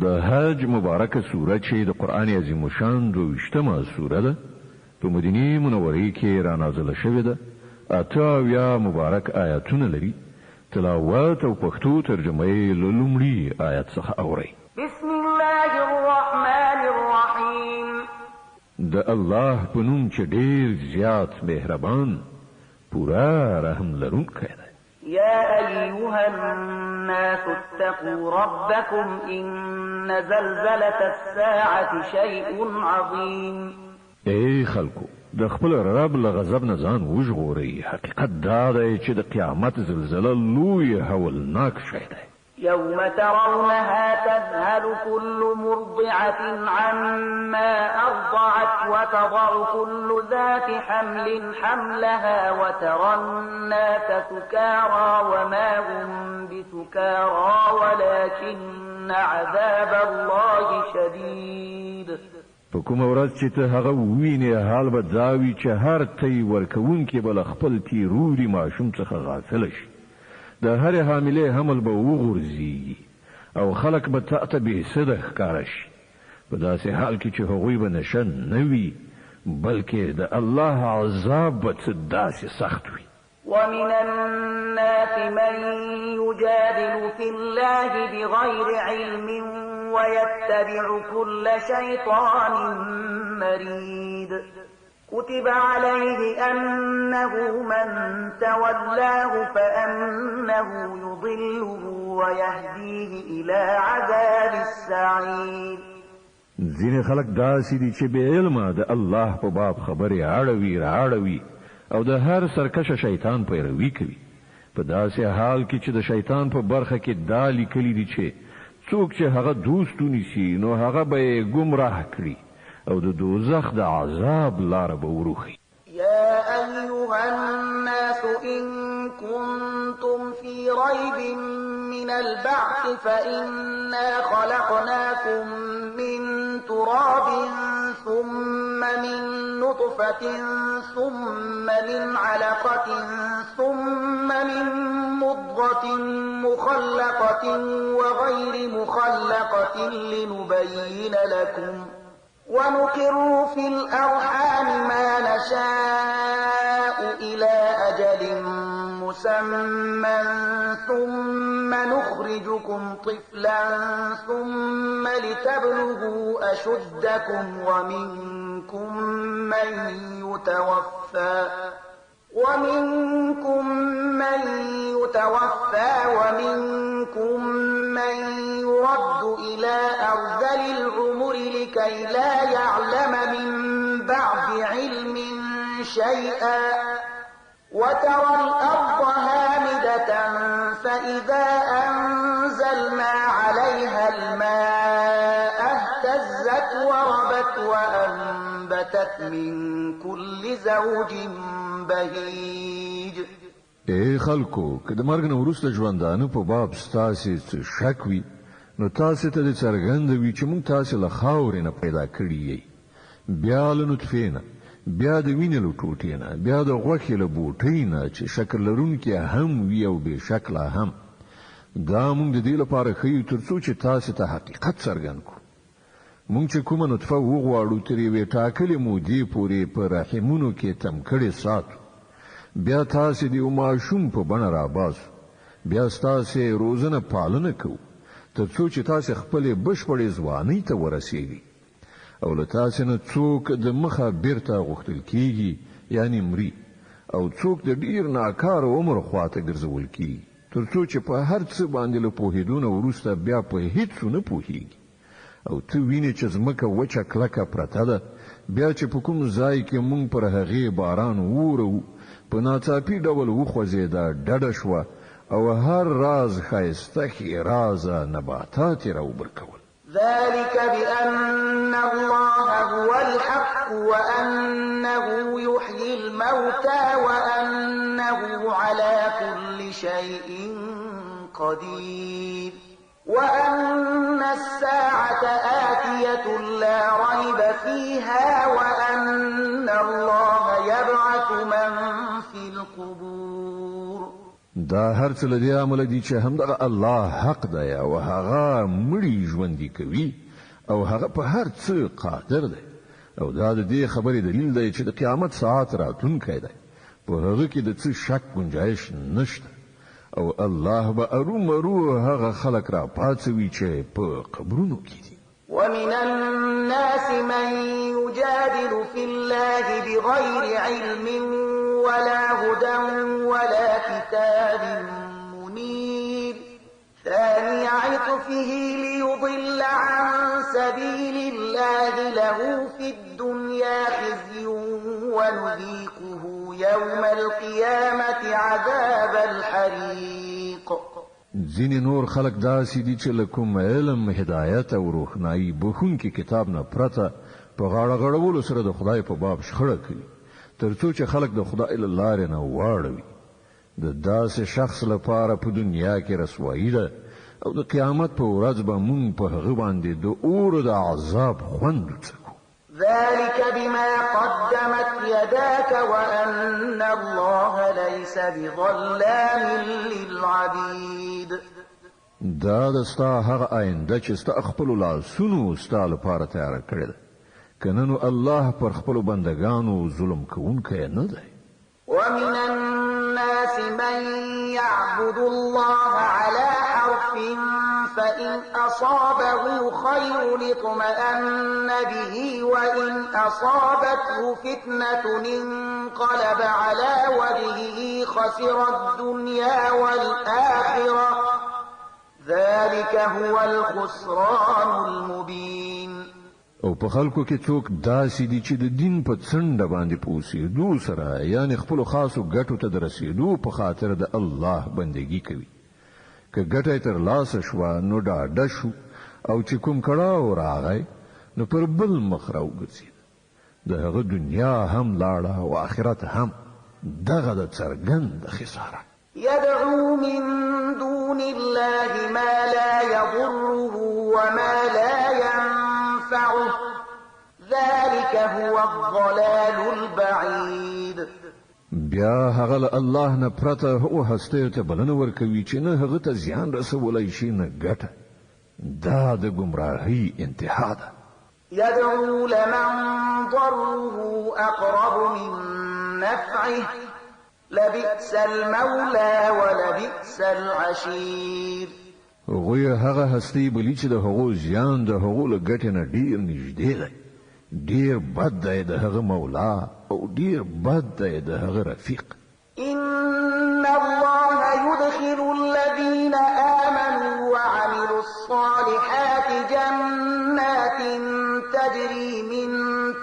د حج مبارکه سوره چې د قرآن عظیم الشان 22مه سوره ده، په مدینې منورې کې را نازله شوې ده، 78 مبارک آیاتونه لري، تلاوت او پښتو ترجمه یې له لومړي آیت څخه اورئ. بسم الله الرحمن الرحیم. د الله په نوم چې ډېر زیات مهربان، پوره رحم لرونکی دی. يا أيها الناس اتقوا ربكم إن زلزلة الساعة شيء عظيم. ای خلکو، د خپل رب له غضب نه ځان وژغورئ، حقیقت دا دی چې د قیامت زلزله لوی هولناک شی دی. يوم ترونها تذهل كل مرضعة عما أرضعت وتضع كل ذات حمل حملها وترى الناس سكارى وما هم بسكارى ولكن عذاب الله شديد. په کومه ورځ چې ته هغه ووینې، حال به دا وي چې هر تی ورکوونکې به له خپل تیروري ماشوم څخه غافله شي، د هرې حاملې حمل به وغورځېږي او خلک به تا ته بې سده ښکاره شي، په داسې حال کې چې هغوی به نشه نه وي، بلکې د الله عذاب به څه داسې سخت وي. ومن الناس من يجادل في الله بغير علم ويتبع كل شيطان مريد. كتب عليه أنه من تولاه فأنه يضله ويهديه إلى عذاب السعير. ځینې خلک داسې دي چې بې علمه د الله په باب خبرې اړوي رااړوي او د هر سرکشه شیطان پیروي کوي، په داسې حال کې چې د شیطان په برخه کې دا لیکلي دي چې څوک چې هغه دوست ونیسي نو هغه به یې ګمراه کړي او د دوزخ د عذاب لاره به وروښيي. يا أيها الناس إن كنتم في ريب من البعث فإنا خلقناكم من تراب ثم من نطفة ثم من علقة ثم من مضغة مخلقة وغير مخلقة لنبين لكم ونقر في الأرحام ما نشاء إلى أجل مسمى ثم نخرجكم طفلا ثم لتبلغوا أشدكم ومنكم من يتوفى ومنكم من يرد إلى أرذل العمر لكي لا يعلم من بعد علم شيئا. وترى الأرض هامدة فإذا أنزلنا عليها الماء اهتزت وربت وأنبتت من كل زوج بهیج. ای خلکو، که د مرګ نه وروسته ژوندانه په باب ستاسې څه شک وي، نو تاسې ته دې څرګنده وي چې موږ تاسې له خاورې نه پیدا کړي یئ، بیا له نطفې نه، بیا د وینې له ټوټې نه، بیا د غوښې له بوټۍ نه چې شکل لرونکې هم وي او بې شکله هم. دا موږ د دې لپاره ښیو تر څو چې تاسې ته حقیقت څرګند کړو. موږ چې کومه نطفه وغواړو تر یوې ټاکلې مودې پورې په رحمونو کې تم کړې ساتو، بیا تاسې د یو ماشوم په بڼه راباسو، بیا ستاسې روزنه پالنه کوو تر څو چې تاسې خپلې بشپړې ځوانۍ ته ورسیږئ، او له تاسې نه څوک د مخه بیرته غوښتل کیږي، یعنی مري، او څوک د ډیر ناکاره عمر خواته ګرځول کیږي تر څو چې په هر څه باندې له پوهېدو نه وروسته بیا په هیڅ نه پوهیږي. او ته وینې چې ځمکه وچه کلکه پرته ده، بیا چې په کوم ځای کې مونږ پر هغې باران ووروو، په ناڅاپي ډول وخوځېده، ډډه شوه او هر راز ښایسته ښېرازه نباتات یې راوبرکول. ذلك بأن الله هو الحق وأنه يحيي الموتى وأنه على كل شيء قدير وأن الساعة آتية لا ريب فيها وأن الله يبعث من في القبور. دا هر څه له دې امله دي چې همدغه الله حق دی او هغه مړي ژوندي کوي او هغه په هر څه قادر دی. او دا د دې خبرې دلیل دی چې د قیامت ساعت راتلونکی دی، په هغه کې د څه شک ګنجایش نشته، او الله به ارومرو هغه خلک راپاڅوي چې په قبرونو کې دي. ومن الناس من يجادل في الله بغير علم ولا هدى ولا كتاب منير ثاني عطفه ليضل عن سبيل الله له في الدنيا خزي ونذيقه يوم القيامة عذاب الحريق. ځینې نور خلک داسې دي چې له کوم علم، هدایت او روښنایي بښونکي کتاب نه پرته په غاړه غړولو سره د خدای په باب شخړه کوي، ترڅو چې خلک د خدای له لارې نه واړوي. د داسې شخص لپاره په دنیا کې رسوایی ده او د قیامت په ورځ به مونږ په هغه باندې د اور د عذاب خوند وڅکو. ذلك بما قدمت يداك وأن الله ليس بظلام للعبيد. دا د ستا هغه آینده چې ستا خپلو لاسونو ستا لپاره تیاره کړې ده، که نه نو الله پر خپلو بندګانو ظلم کوونکی نه دی. ومن الناس من يعبد الله على حرف فإن أصابه خير اطمأن به وإن أصابته فتنة انقلب على وجهه خسر الدنيا والآخرة ذلك هو الخسران المبين. او په خلکو کې څوک داسې دي چې د دین په څنډه باندې په اوسېدو سره، یعنې خپلو خاصو ګټو ته د رسېدو په خاطر د الله بندګي کوي. که ګټه یې ترلاسه شوه نو ډاډه شو، او چې کوم کړاو راغی نو پر بل مخ راوګرځېد. د هغه دنیا هم لاړه او آخرت هم، دغه د څرګنده خساره. يدعو من دون الله ما لا يضره وما لا ينفعه ذلك هو الضلال البعيد. بیا هغه له الله نه پرته هغو هستیو ته بلنه ورکوي چې نه هغه ته زیان رسولی شي نه ګټه. دا د ګمراهۍ انتها ده. يدعو لمن ضره أقرب من نفعه لبئس المولى ولبئس العشير. هغوی هغه هستۍ بولي چې د هغو زیان د هغو له ګټې نه ډېر نږدې دی. ډېر بد دی د هغه مولا او ډېر بد دی د هغه رفیق. إن الله يدخل الذين آمنوا وعملوا الصالحات جنات تجري من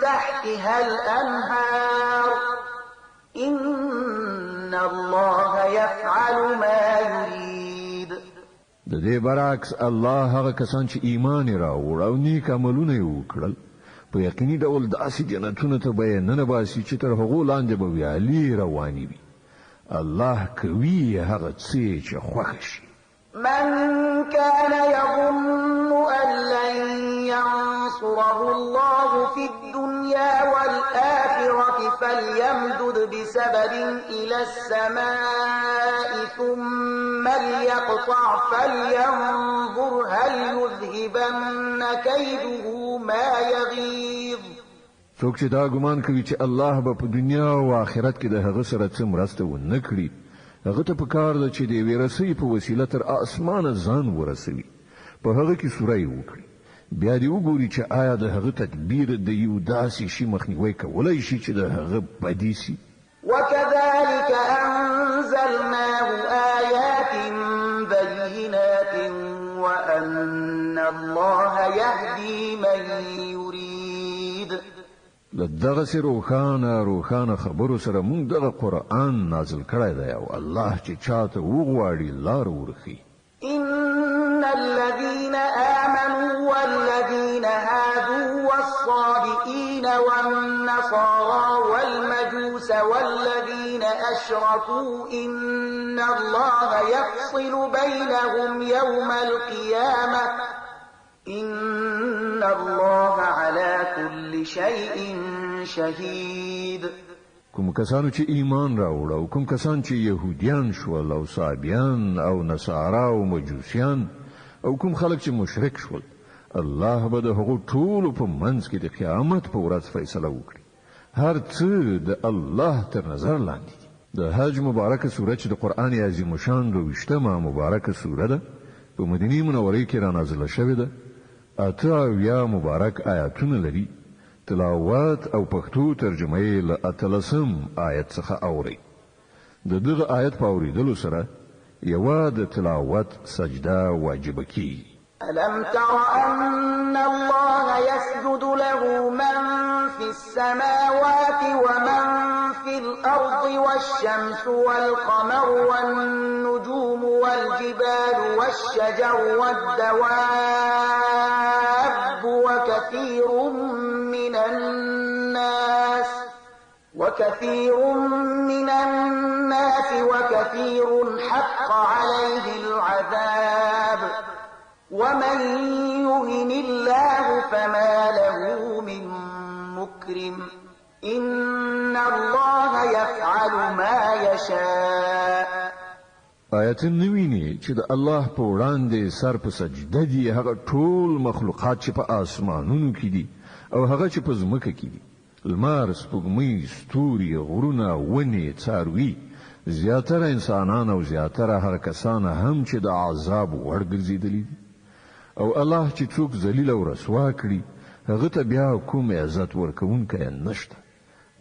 تحتها الأنهار إن الله يفعل ما يريد. د دې برعکس الله هغه کسان چې ایمان یې راوړ او نیک عملونه یې وکړل په یقیني ډول داسې جنتونو ته به یې ننباسي چې تر هغو لاندې به ویالې روانې وي. الله کوي هغه څه چې خوښ شي. من كان يظن أن لن ينصره الله في الدنيا والآخرة فليمدد بسبب إلى السماء ثم ليقطع فلينظر هل يذهبن كيده ما يغيظ. څوک چې دا ګمان کوي چې الله به په دنیا او آخرت کې د هغه سره څه مرسته ونه کړي، هغه ته پکار ده چې د یوې رسۍ په وسیله تر اسمانه ځان ورسوي، په هغه کې سوری وکړي، بیا دې وګوري چې آیا د هغه تدبیر د یو داسې شي مخنیوی کولی شي چې د هغه بدي شي. وكذلك أنزلناه آيات بينات وأن الله يهدي من يريد. له دغسې روښانه روښانه خبرو سره موږ دغه قرآن نازل کړی دی، او الله چې چاته وغواړي لار ورښيي. إن الذين آمنوا والذين هادوا والصابئين والنصارى والمجوس والذين أشركوا إن الله يفصل بينهم يوم القيامة إن الله على كل شيء شهيد. کوم کسانو چې ایمان راوړ او کوم کسان چې يهوديان شول او صابیان او نصارا او مجوسیان او کوم خلک چې مشرک شول، الله به د هغو ټولو په منځ کې د قیامت په ورځ فیصله وکړي. هر څه د الله تر نظر لاندې دي. د حج مبارکه سوره چې د قرآن عظیم الشان 22مه مبارکه سوره ده، په مدینې منورې کې را نازله شوې ده، 78 مبارک آیاتونه لري. تلاوت او پښتو ترجمه یې له اتلسم آیت څخه اورئ. د دغه آیت په اورېدلو سره یوه د تلاوت سجده واجبه کیږي. ألم تر أن الله يسجد له من في السماوات ومن في الأرض والشمس والقمر والنجوم والجبال والشجر والدواب وكثير من الناس وكثير حق عليه العذاب ومن يهن الله فما له من مكرم إن الله يفعل ما يشاء. آیت نه ویني چې د الله په وړاندې سر په سجده دي هغه ټول مخلوقات چې په آسمانونو کې دي او هغه چې په ځمکه کې دي، لمر، سپوږمۍ، ستوري، غرونه، ونې، څاروي، زیاتره انسانان او زیاتره هغه کسان هم چې د عذاب وړ ګرځېدلي دي. او الله چې څوک ذلیل او رسوا کړي هغه ته بیا کوم عزت ورکوونکی نشته.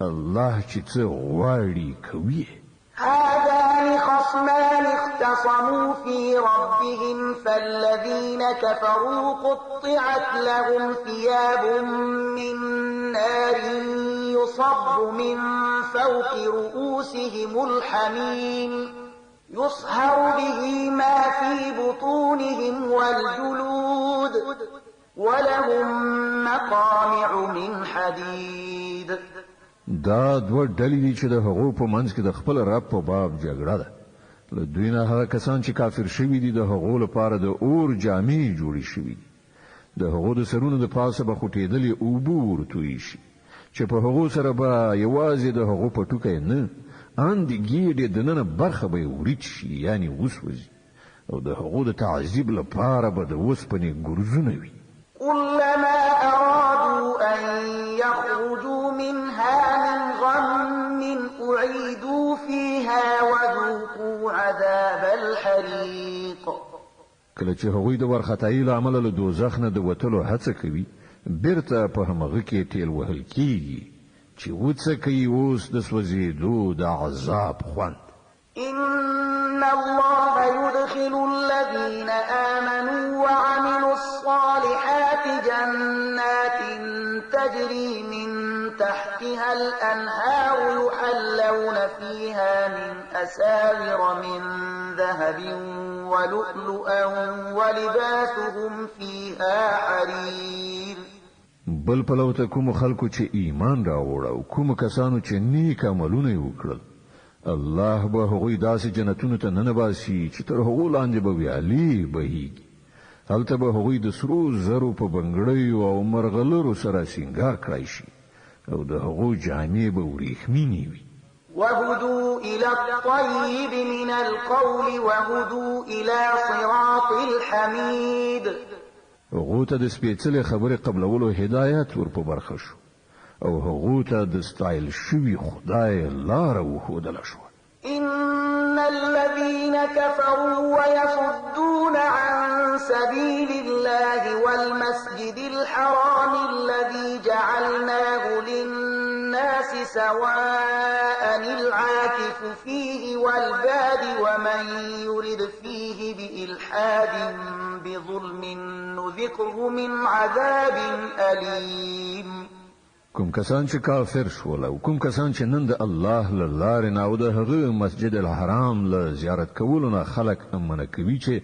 الله چې څه غواړي کوي. هذان خصمان اختصموا في ربهم فالذين كفروا قطعت لهم ثياب من نار يصب من فوق رؤوسهم الحميم يصهر به ما في بطونهم والجلود ولهم مقامع من حديد. دا دوه ډلې دي چې د هغو په منځ کې د خپل رب په باب جګړه ده. له دوی نه هغه کسان چې کافر شوي دي د هغو لپاره د اور جامې جوړې شوي دي. د هغو د سرونو د پاسه به خوټېدلې اوبه ورتویې شي چې په هغو سره به یوازې د هغو پټوکی نه، ان د ګېډې دننه برخه به یې وریت شي، یعنې وسوځي، او د هغو د تعذیب لپاره به د اوسپنې ګرزونه وي. كلما أرادوا أن يخرجوا منها من غم أعيدوا فيها وذوقوا عذاب الحريق. کله چې هغوی د وارخطایۍ له امله له دوزخ نه د وتلو هڅه کوي، بیرته په همغه کې ټیل وهل کیږي چې وڅکوي اوس د سوځېدو د عذاب خوند. إن الله يدخل الذين آمنوا وعملوا الصالحات جنات تجري من تحتها الأنهار يحلون فيها من أساور من ذهب ولؤلؤا ولباسهم فيها حرير. بل پلو ته کوم خلکو چې ایمان راوړ او کوم کسانو چې نیک عملونه یې وکړل، الله به هغوی داسې جنتونو ته ننباسي چې تر هغو لاندې به ویالې بهیږي. هلته به هغوی د سرو زرو په بنګړیو او مرغلرو سره سینګار کړای شي او د هغو جامې به وریښمینې وي. وهدوا إلى الطيب من القول وهدوا إلى صراط الحميد. هغو ته د سپېڅلې خبرې قبلولو هدایت ور په برخه شو او هغو ته د ستایل شوي خدای لاره وښودله شوه. إن الذين كفروا ويصدون عن سبيل الله والمسجد الحرام الذي جعلناه للناس سواء العاكف فيه والباد ومن يرد فيه بإلحاد بظلم نذقه من عذاب أليم. کوم کسان چې کافر شول او کوم کسان چې نن د الله له لارې نه او د هغه مسجد الحرام له زیارت کولو نه خلک منع کوي چې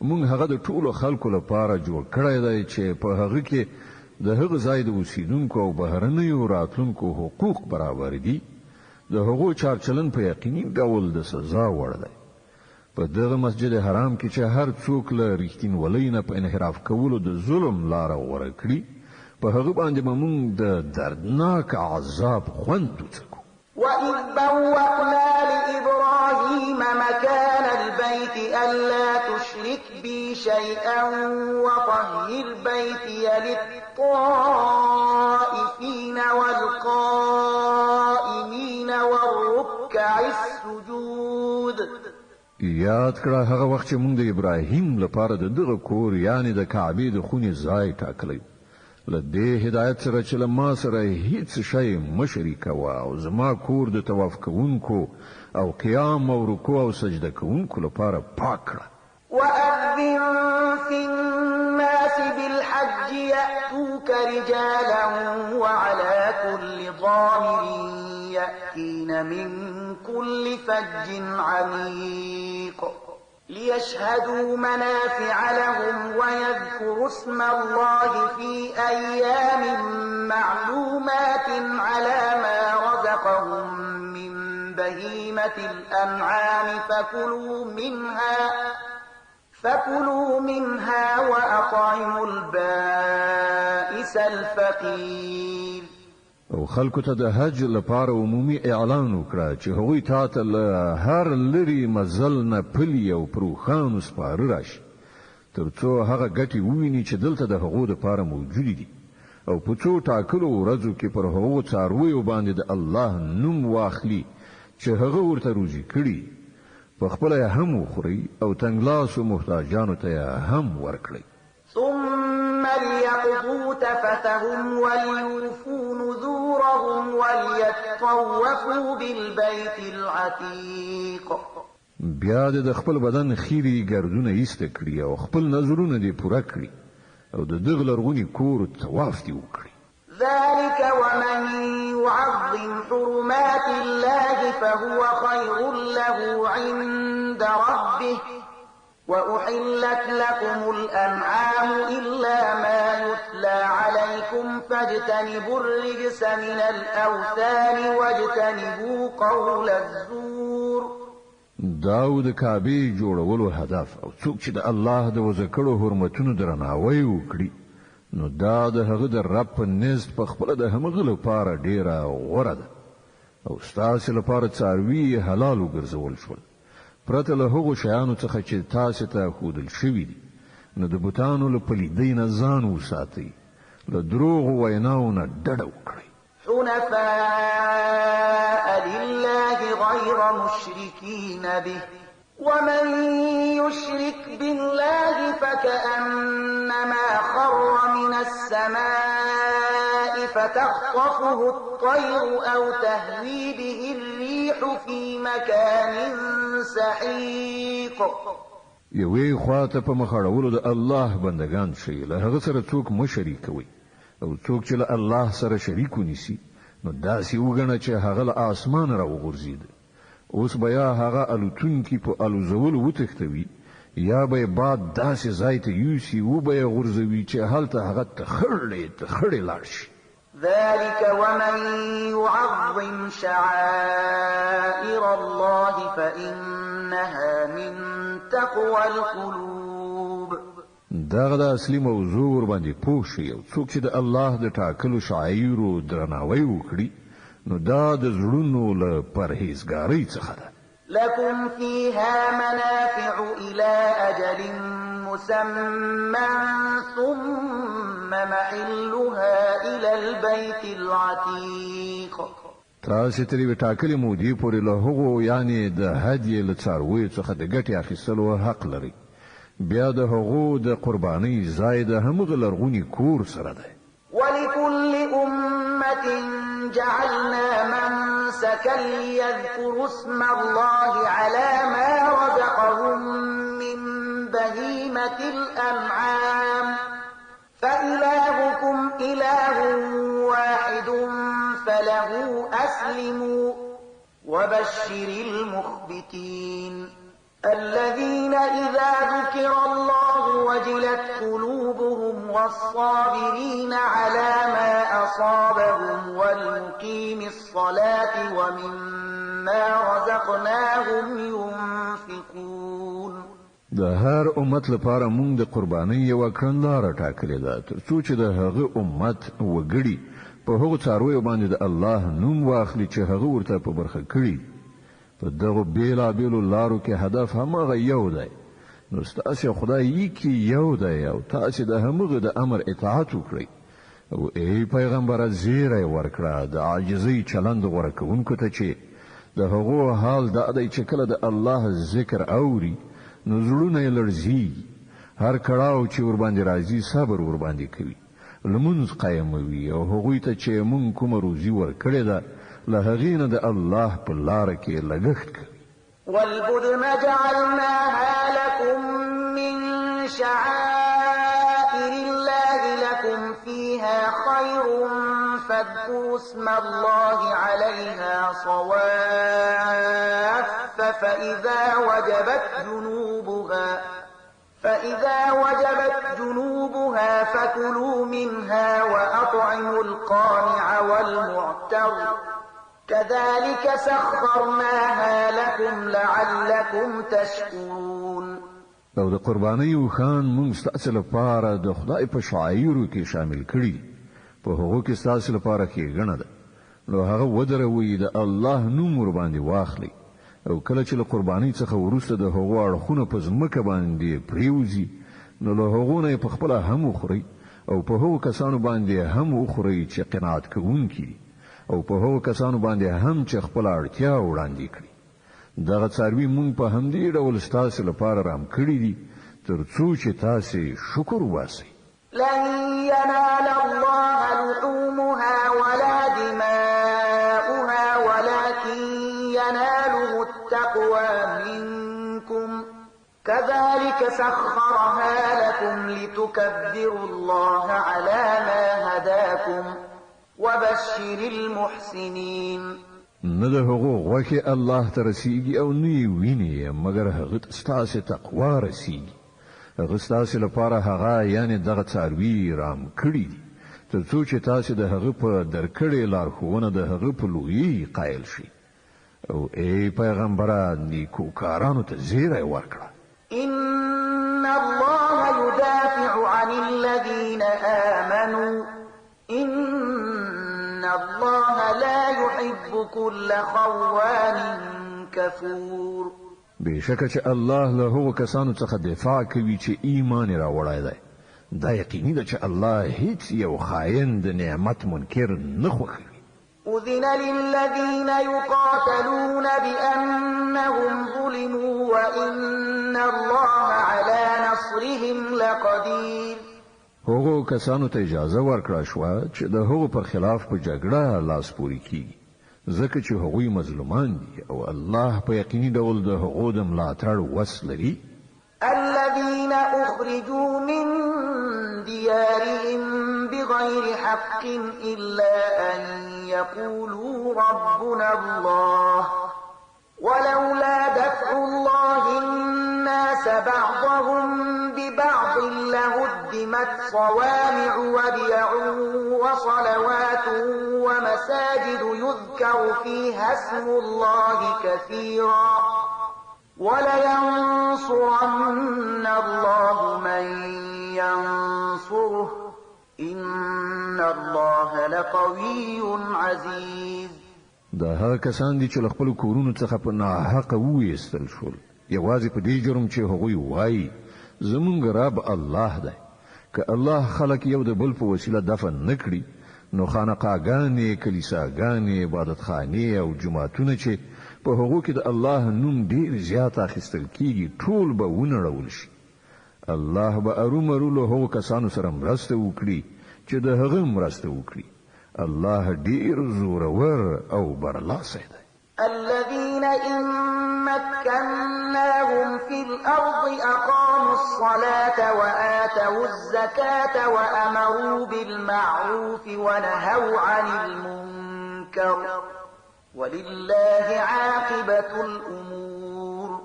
موږ هغه د ټولو خلکو لپاره جوړ کړی دی چې په هغه کې د هغه ځای د اوسیدونکو او بهرنیو راتلونکو حقوق برابر دي، د هغو چارچلن په یقیني ډول د سزا وړ دی. په دغه مسجد حرام کې چې هر څوک له رښتینولۍ نه په انحراف کولو د ظلم لاره غوره کړي، په هغه باندې به موږ د دردناک عذاب خوند وڅکو. وإذ بوأنا لإبراهيم مكان البيت ألا تشرك بي شيئا وطهر بيتي للطائفين والقائمين والركع السجود. یاد کړه هغه وخت چې موږ د ابراهیم لپاره د دغه کور، یعنی د کعبې د خونې ځای ټاکلی، له دې هدایت سره چې له ما سره هیڅ شی مه شریکوه او زما کور د طواف کوونکو او قیام او رکوع او سجده کوونکو لپاره پاک کړه. وأذن في الناس بالحج يأتوك رجالا وعلى كل ضامر يأتين من كل فج عميق ليشهدوا منافع لهم ويذكروا اسم الله في أيام معلومات على ما رزقهم من بهيمة الأنعام فكلوا منها وأطعموا البائس الفقير. او خلکو ته د حج لپاره عمومي اعلان وکړه چې هغوی تا ته له هر لرې مزل نه پلي او پر اوښانو سپاره راشي، تر څو هغه ګټې وویني چې دلته د هغو دپاره موجودې دي، او په څو ټاکلو ورځو کې پر هغو څارویو باندې د الله نوم واخلي چې هغه ورته روزي کړي، په خپله یې هم وخورئ او تنګلاسو محتاجانو ته یې هم ورکړئ. ثم ليقضوا تفثهم وليوفوا نذورهم وليطوفوا بالبيت العتيق. بیا دې د خپل بدن خیري ګردونه ایسته کړي او خپل نذرونه دې پوره کړي او د دغه لرغوني کور طواف دې وکړي. ذلك ومن يعظم حرمات الله فهو خير له عند ربه وأحلت لكم الأنعام إلا ما يتلى عليكم فاجتنبوا الرجس من الأوثان واجتنبوا قول الزور. دا د کعبې جوړولو هدف او څوک چې د الله د وضع کړو حرمتونو درناوی وکړي، نو دا د هغه د رب په نزد په خپله د همغه لپاره ډېره غوره ده، او ستاسې لپاره څاروي حلال وګرځول شول پرته له هغو شیانو څخه چې تاسې ته ښودل شوي دي. نو د بتانو له پلیدۍ نه ځان وساتئ، له دروغو ویناو نه ډډه وکړئ. حنفاء لله غير مشركين به ومن يشرك بالله فكأنما خر من السماء فتخطفه الطير أو تهوي به الريح في مكان سحيق. یوې خواته په مخ اړولو د الله بندگان شئ، له هغه سره څوک مه شریکوئ، او څوک چې له الله سره شریک ونیسي نو داسې وګڼه چې هغه له آسمانه راوغورځېد. اوس به یا هغه الوتونکي په الوزولو وتښتوي، یا به یې باد داسې ځای ته یوسي وبه یې غورځوي چې هلته هغه تخړې تخړې لاړ شي. ذلك ومن يعظم شعائر الله فإنها من تقوى القلوب. دغه د اصلي موضوع ورباندې پوه شئ، او څوک چې د الله د ټاکلو شعایرو درناوی وکړي نو دا د زړونو له پرهیزګارۍ څخه ده. لكم فيها منافع إلى أجل مسمى ثم محلها إلى البيت العتيق. تاسې تر یوې ټاکلې مودې پورې له هغو، یعنې د هدیې له څارویو څخه د ګټې اخیستلو حق لرئ. بیا د هغو د قربانۍ ځای د همغه لرغوني کور سره دی. ولكل أمة جعلنا منسكا ليذكروا اسم الله على ما رزقهم من بهيمة الأنعام فإلهكم إله واحد فله أسلموا وبشر المخبتين الذين إذا ذكر الله وجلت قلوبهم والصابرين على ما أصابهم والمقيم الصلاة ومما رزقناهم ينفقون. د هر امت لپاره مونږ د قربانۍ یوه کړنلاره ټاکلې ده، تر څو چې د هغه امت وګړي په هغو څارویو باندې د الله نوم واخلي چې هغه ورته په برخه کړي دي. په دغو بېلابېلو لارو کې هدف هماغه یو دی. نو ستاسې خدای یکی یو دی او تاسې د همغه د امر اطاعت وکړئ. او ای پیغمبره زیری ورکړه د عاجزۍ چلند غوره کوونکو ته چې د هغو حال دا دی چې کله د الله ذکر اوري نو زړونه یې لړزیږي. هر کړاو چې ورباندې راځي صبر ورباندې کوي. لمونځ قایموي او هغوی ته چې مونږ کومه روزي ورکړې ده له هغې نه د الله په لاره کې لګښت کوي. والبدن جعلناها لكم من شعائر الله لكم فيها خير فاذكروا اسم الله عليها صواف فإذا وجبت جنوبها فكلوا منها وأطعموا القانع والمعتر كذلك سخرناها لكم لعلكم تشكرون. او د قربانۍ اوښان مونږ ستاسې لپاره د خدای په شعایرو کې شامل کړي دي، په هغو کې ستاسې لپاره ښېګڼه ده، نو هغه ودروئ، د الله نوم ورباندې واخلئ او کله چې له قربانۍ څخه وروسته د هغو اړخونه په ځمکه باندې پرېوځي نو له هغو نه یې په خپله هم وخورئ او په هغو کسانو باندې هم وخورئ چې قناعت کوونکي دي او په هغو کسانو باندې هم چې خپله اړتیا وړاندې کړي. دغه څاروي مونږ په همدې ډول ستاسې لپاره رام کړي دي تر څو چې تاسې شکر وباسئ. لن ينال الله لحومها ولا دماؤها ولكن يناله التقوى منكم كذلك سخرها لكم لتكبروا الله على ما هداكم وبشر المحسنين. نه د هغو غوښې الله ته رسیږي او نه یې وینې، مګر هغه ته ستاسې تقوا رسیږي. هغه ستاسې لپاره هغه یعنې دغه څاروي رام کړي دي تر څو چې تاسې د هغه په درکړې لارښوونه د هغه په لویۍ قایل شئ. او ای پیغمبره نیکوکارانو ته زیری ورکړه. إن الله يدافع عن الذين آمنوا إن الله لا يحب كل خوان كفور. بېشکه چې الله له هغو کسانو څخه دفاع کوي چې ایمان یې راوړی دی. دا یقیني ده چې الله هیڅ یو خاین د نعمت منکر نه خوښوي. أذن للذين يقاتلون بأنهم ظلموا وإن الله على نصرهم لقدير. هغو کسانو ته اجازه ورکړه شوه چې د هغو پر خلاف په جګړه لاس پورې کیږي، ځکه چې هغوی مظلومان دي او الله په یقیني ډول د هغو د ملاتړ وس لري. الذين أخرجوا من ديارهم بغير حق إلا أن يقولوا ربنا الله ولولا دفع الله الناس بعضهم ببعض لهدمت صوامع وبيع وصلوات ومساجد يذكر فيها اسم الله كثيرا ولينصرن الله من ينصره إن الله لقوي عزيز. دا هغه کسان دي چې له خپلو کورونو څخه په ناحقه وویستل شول، یوازې په دې جرم چې هغوی وایي زمونږ رب الله دی. که الله خلک یو د بل په وسیله دفن نه کړي نو خانقاګانې، کلیساګانې، عبادتخانې او جوماتونه چې په هغو کې د الله نوم ډیر زیات اخیستل کیږي ټول به ونړول شي. الله به ارومرو له هغو کسانو سره مرسته وکړي چې د هغه مرسته وکړي. الله ډیر زورور او برلاسی دی. الذين إن مكناهم في الأرض أقاموا الصلاة وآتوا الزكاة وأمروا بالمعروف ونهوا عن المنكر ولله عاقبة الأمور.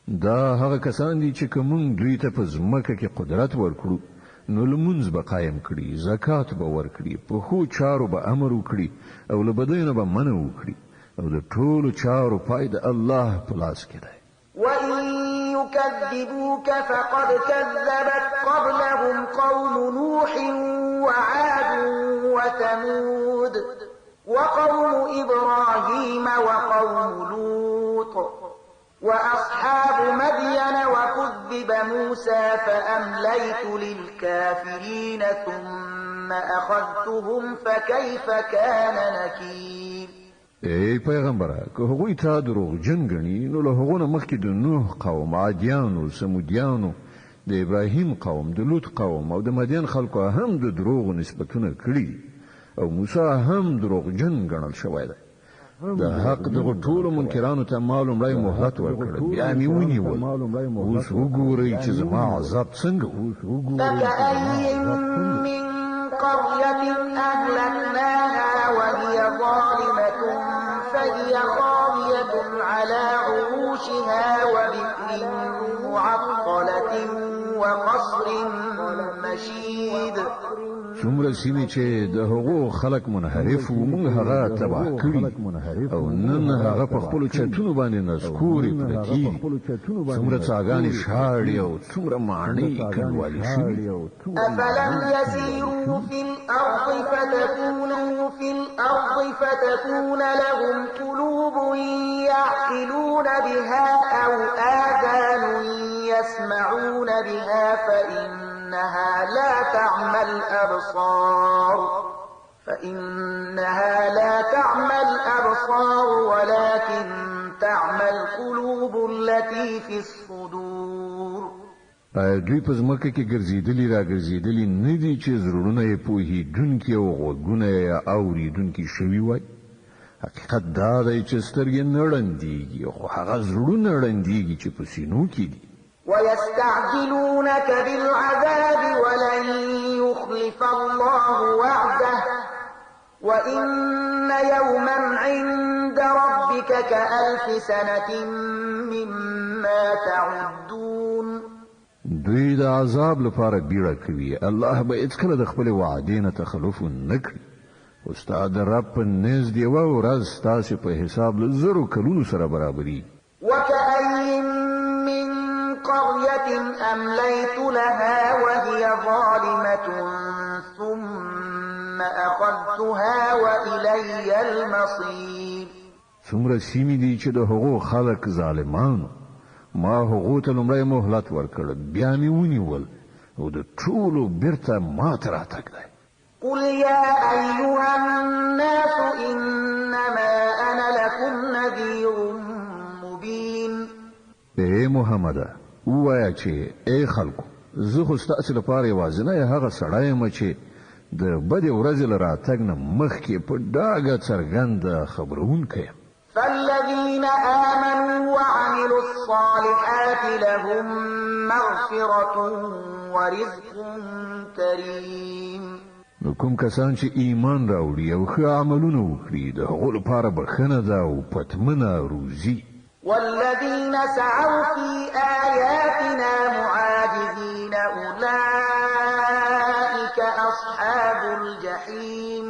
دا هغه کسان دي چې که موږ دوی ته په ځمکه کې قدرت ورکړو نو لمونځ به قایم کړي، زکات به ورکړي، په ښو چارو به امر وکړي او له بدیو نه به منع وکړي، او د ټولو چارو پای د الله په لاس کې دی. وإن يكذبوك فقد كذبت قبلهم قوم نوح وعاد وثمود. هود وقوم إبراهيم وقوم لوط وأصحاب مدين وكذب موسى فأمليت للكافرين ثم أخذتهم فكيف كان نكير. ای پیغمبره، که هغوی تا دروغجن ګڼي، نو له هغو نه مخکې د نوح قوم، عادیانو، ثمودیانو، د ابراهیم قوم، د لوط قوم او د مدین خلکو هم د دروغو نسبتونه کړي دي او موسی هم دروغجن ګڼل شوی دی. د حق دغو ټولو منکرانو ته ما لومړی مهلت ورکړ، بیا مې ونیول. اوس وګورئ چې زما عذاب څنګه و. فكأي من قرية أهلكناها وهي ظالمة فهي خاوية على عروشها وبئر معطلة وقصر مشيد. څومره سیمې چې د هغو خلک منحرف وو، موږ هغه تباه کړي او نن هغه په خپلو چتونو باندې نسکورې پرتې دي. څومره څاګانې شاړې او څومره ماڼۍ کنډوالې شوي. أفلم يسيروا في الأرض فتكون لهم قلوب يعقلون بها أو آذان يسمعون بها فإنها لا تعمى الأبصار ولكن تعمى القلوب التي في الصدور. آیا دوی په ځمکه کې ګرځېدلي راګرځېدلي نه دي چې زړونه یې پوهېدونکي او غوږونه یې اورېدونکي شوي وای؟ حقیقت دا دی چې سترګې نه ړندېږي، خو هغه زړونه ړندېږي چې په سینو کې دي. ويستعجلونك بالعذاب ولن يخلف الله وعده وإن يوما عند ربك كألف سنة مما تعدون. دوی د عذاب لپاره بیړه کوي، الله به هېڅکله د خپلې وعدې نه تخلف ونه کړي. خو ستا د رب په نزد یوه ورځ ستاسې په حساب له زرو کلونو سره برابرېږي. وكأي من قرية أمليت لها وهي ظالمة ثم أخذتها وإلي المصير. څومره سیمې دي چې د هغو خلک ظالمانو، ما هغو ته لومړی مهلت ورکړ، بیا مې ونیول او د ټولو بیرته ما ته راتګ دی. قل يا أيها الناس إنما أنا لكم نذير مبين. ای محمده، ووایه چې ای خلکو، زه خو ستاسې لپاره یوازینی هغه سړی یم چې د بدې ورځې له راتګ نه مخکې په ډاګه څرګنده خبرونکی یم. فالذين آمنوا وعملوا الصالحات لهم مغفرة ورزق كريم. نو کوم کسان چې ایمان راوړي او ښه عملونه وکړي، د هغو لپاره بښنه ده او پتمنه روزي. والذين سعوا في آياتنا معاجزين أولئك أصحاب الجحيم.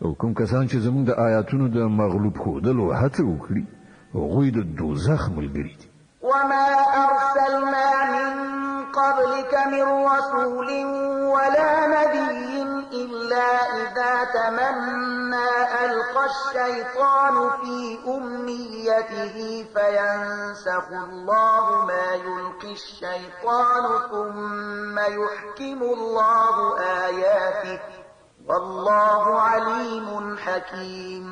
او کوم کسان چې زموږ د آیاتونو د مغلوب ښودلو هڅه وکړي، هغوی د دوزخ ملګري دي. وما أرسلنا من قبلك من رسول ولا نبي إلا إذا تمنى ألقى الشيطان في أمنيته فينسخ الله ما يلقي الشيطان ثم يحكم الله آياته والله عليم حكيم.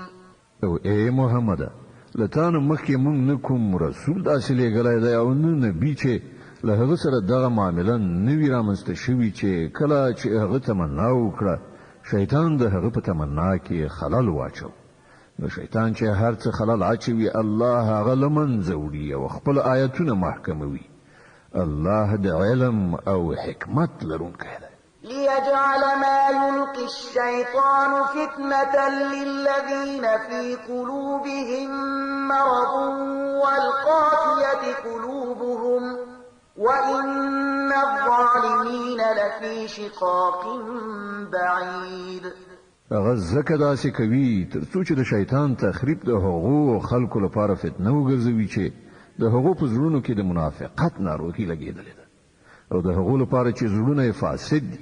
او ای محمده، له تا نه مخکې موږ نه کوم رسول داسې لېږلی دی او نه نبي چې له هغه سره دغه معامله نه وي رامنځته شوي چې کله چې هغه تمنا وکړه، شیطان د هغه په تمنا کې خلل واچو. نو شیطان چې هر څه خلل اچوي، الله هغه له منځه وړي او خپل آیتونه محکموي. الله د علم او حکمت لرونکی دی. ليجعل ما يلقي الشيطان فتنة للذين في قلوبهم مرض والقاسية قلوبهم وإن الظالمين لفي شقاق بعيد. هغه ځکه داسې کوي ترڅو چې د شیطان تخریب د هغو خلکو لپاره فتنه وګرځوي چې د هغو په زړونو کې د منافقت ناروغي لګېدلې ده، او د هغو لپاره چې زړونه یې فاسد دي.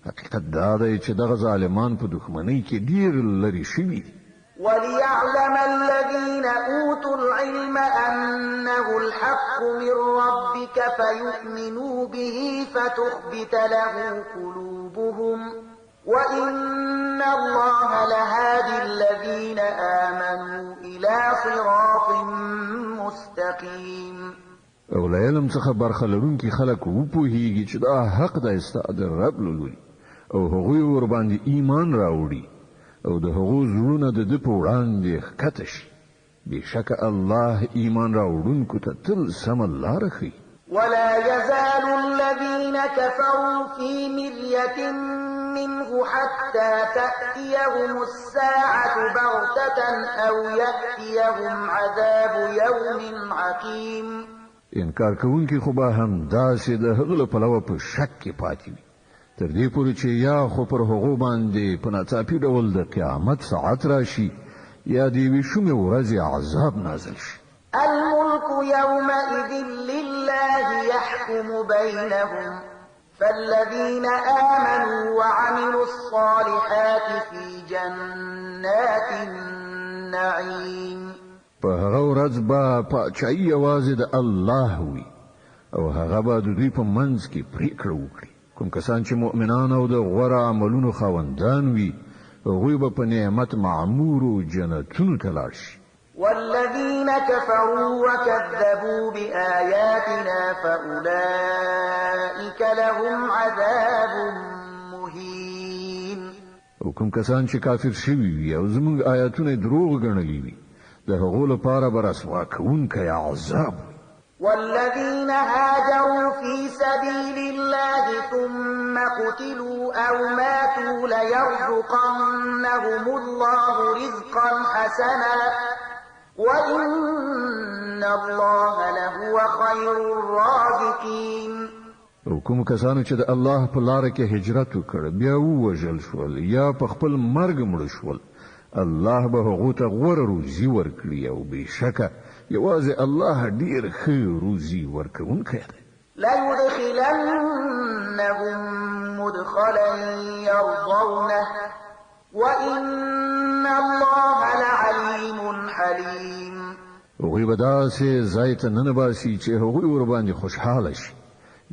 حقیقت دا دی چې دغه ظالمان په دښمنۍ کې ډیر لرې شوي دي. وليعلم الذين أوتوا العلم أنه الحق من ربك فيؤمنوا به فتخبت له قلوبهم وإن الله لهادي الذين آمنوا إلى صراط مستقيم. او له علم څخه برخه لرونکي خلک وپوهیږي چې دا حق دی ستا د رب له لوري، او هغوی ورباندې ایمان راوړي او د هغو زړونه د ده په وړاندې ښکته شي. بېشکه الله ایمان راوړونکو ته تل سمه لاره ښیي. ولا يزال الذين كفروا في مرية منه حتى تأتيهم الساعة بغتة أو يأتيهم عذاب يوم عقيم. انکار کوونکي خو به هم داسې د هغه له پلوه په شک کې پاتې وي، تر دې پورې چې یا خو پر هغو باندې په ناڅاپي ډول د قیامت ساعت راشي یا د یوې شومې ورځې عذاب نازل شي. الملك يومئذ لله يحكم بينهم فالذين آمنوا وعملوا الصالحات في جنات النعيم. په هغه ورځ به پاچاهي یوازې د الله وي او هغه به د دوی په منځ کې پرېکړه وکړي. کوم کسان چې مؤمنان او د غوره عملونو خاوندان وي، هغوی به په نعمت معمورو جنتونو ته لاړ شي. والذين كفروا وكذبوا بآياتنا فأولئك لهم عذاب مهين. او کوم کسان چې کافر شوي وي او زموږ آیاتونه دروغ ګڼلي وي، د هغو لپاره به رسوا کوونکی عذاب وي. والذين هاجروا في سبيل الله ثم قتلوا أو ماتوا ليرزقنهم الله رزقا حسنا وإن الله لهو خير الرازقين. او کوم کسانو چې د الله په لاره کې هجرت وکړ، بیا ووژل شول یا په خپل مرګ مړه شول، الله به هغو ته غوره روزي ورکړي او بېشکه یوازې الله ډیر ښه روزي ورکوونکی دی. ليدخلنهم مدخلا يرضونه وإن الله لعليم حليم. هغوی به داسې ځای ته ننباسي چې هغوی ورباندې خوشحاله شي.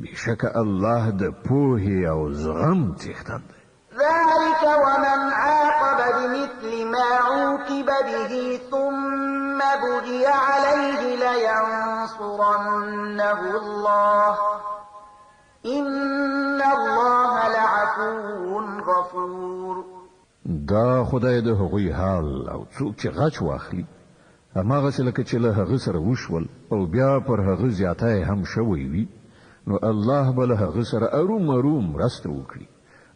بېشکه الله د پوهې او زغم څښتن دی. ذلك ومن عاقب بمثل ما عوقب به ثم بغي عليه لينصرنه الله إن الله لعفو غفور. دا خدای د هغوی حال او څوک چې غچ واخلي هماغسې لکه چې له هغه سره وشول او بیا پر هغه زیاتی هم شوی وي، نو الله به له هغه سره ارومرو مرسته وکړي.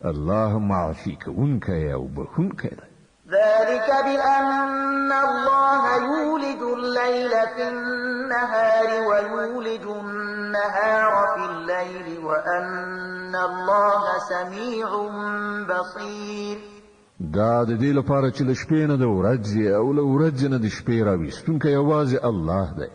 الله معافي کوونکی او بښونکی دی. ذلك بأن الله يولج الليل في النهار ويولج النهار في الليل وأن الله سميع بصير. دا د دې لپاره چې له شپې نه د ورځې او له ورځې نه د شپې راویستونکی یوازې الله دی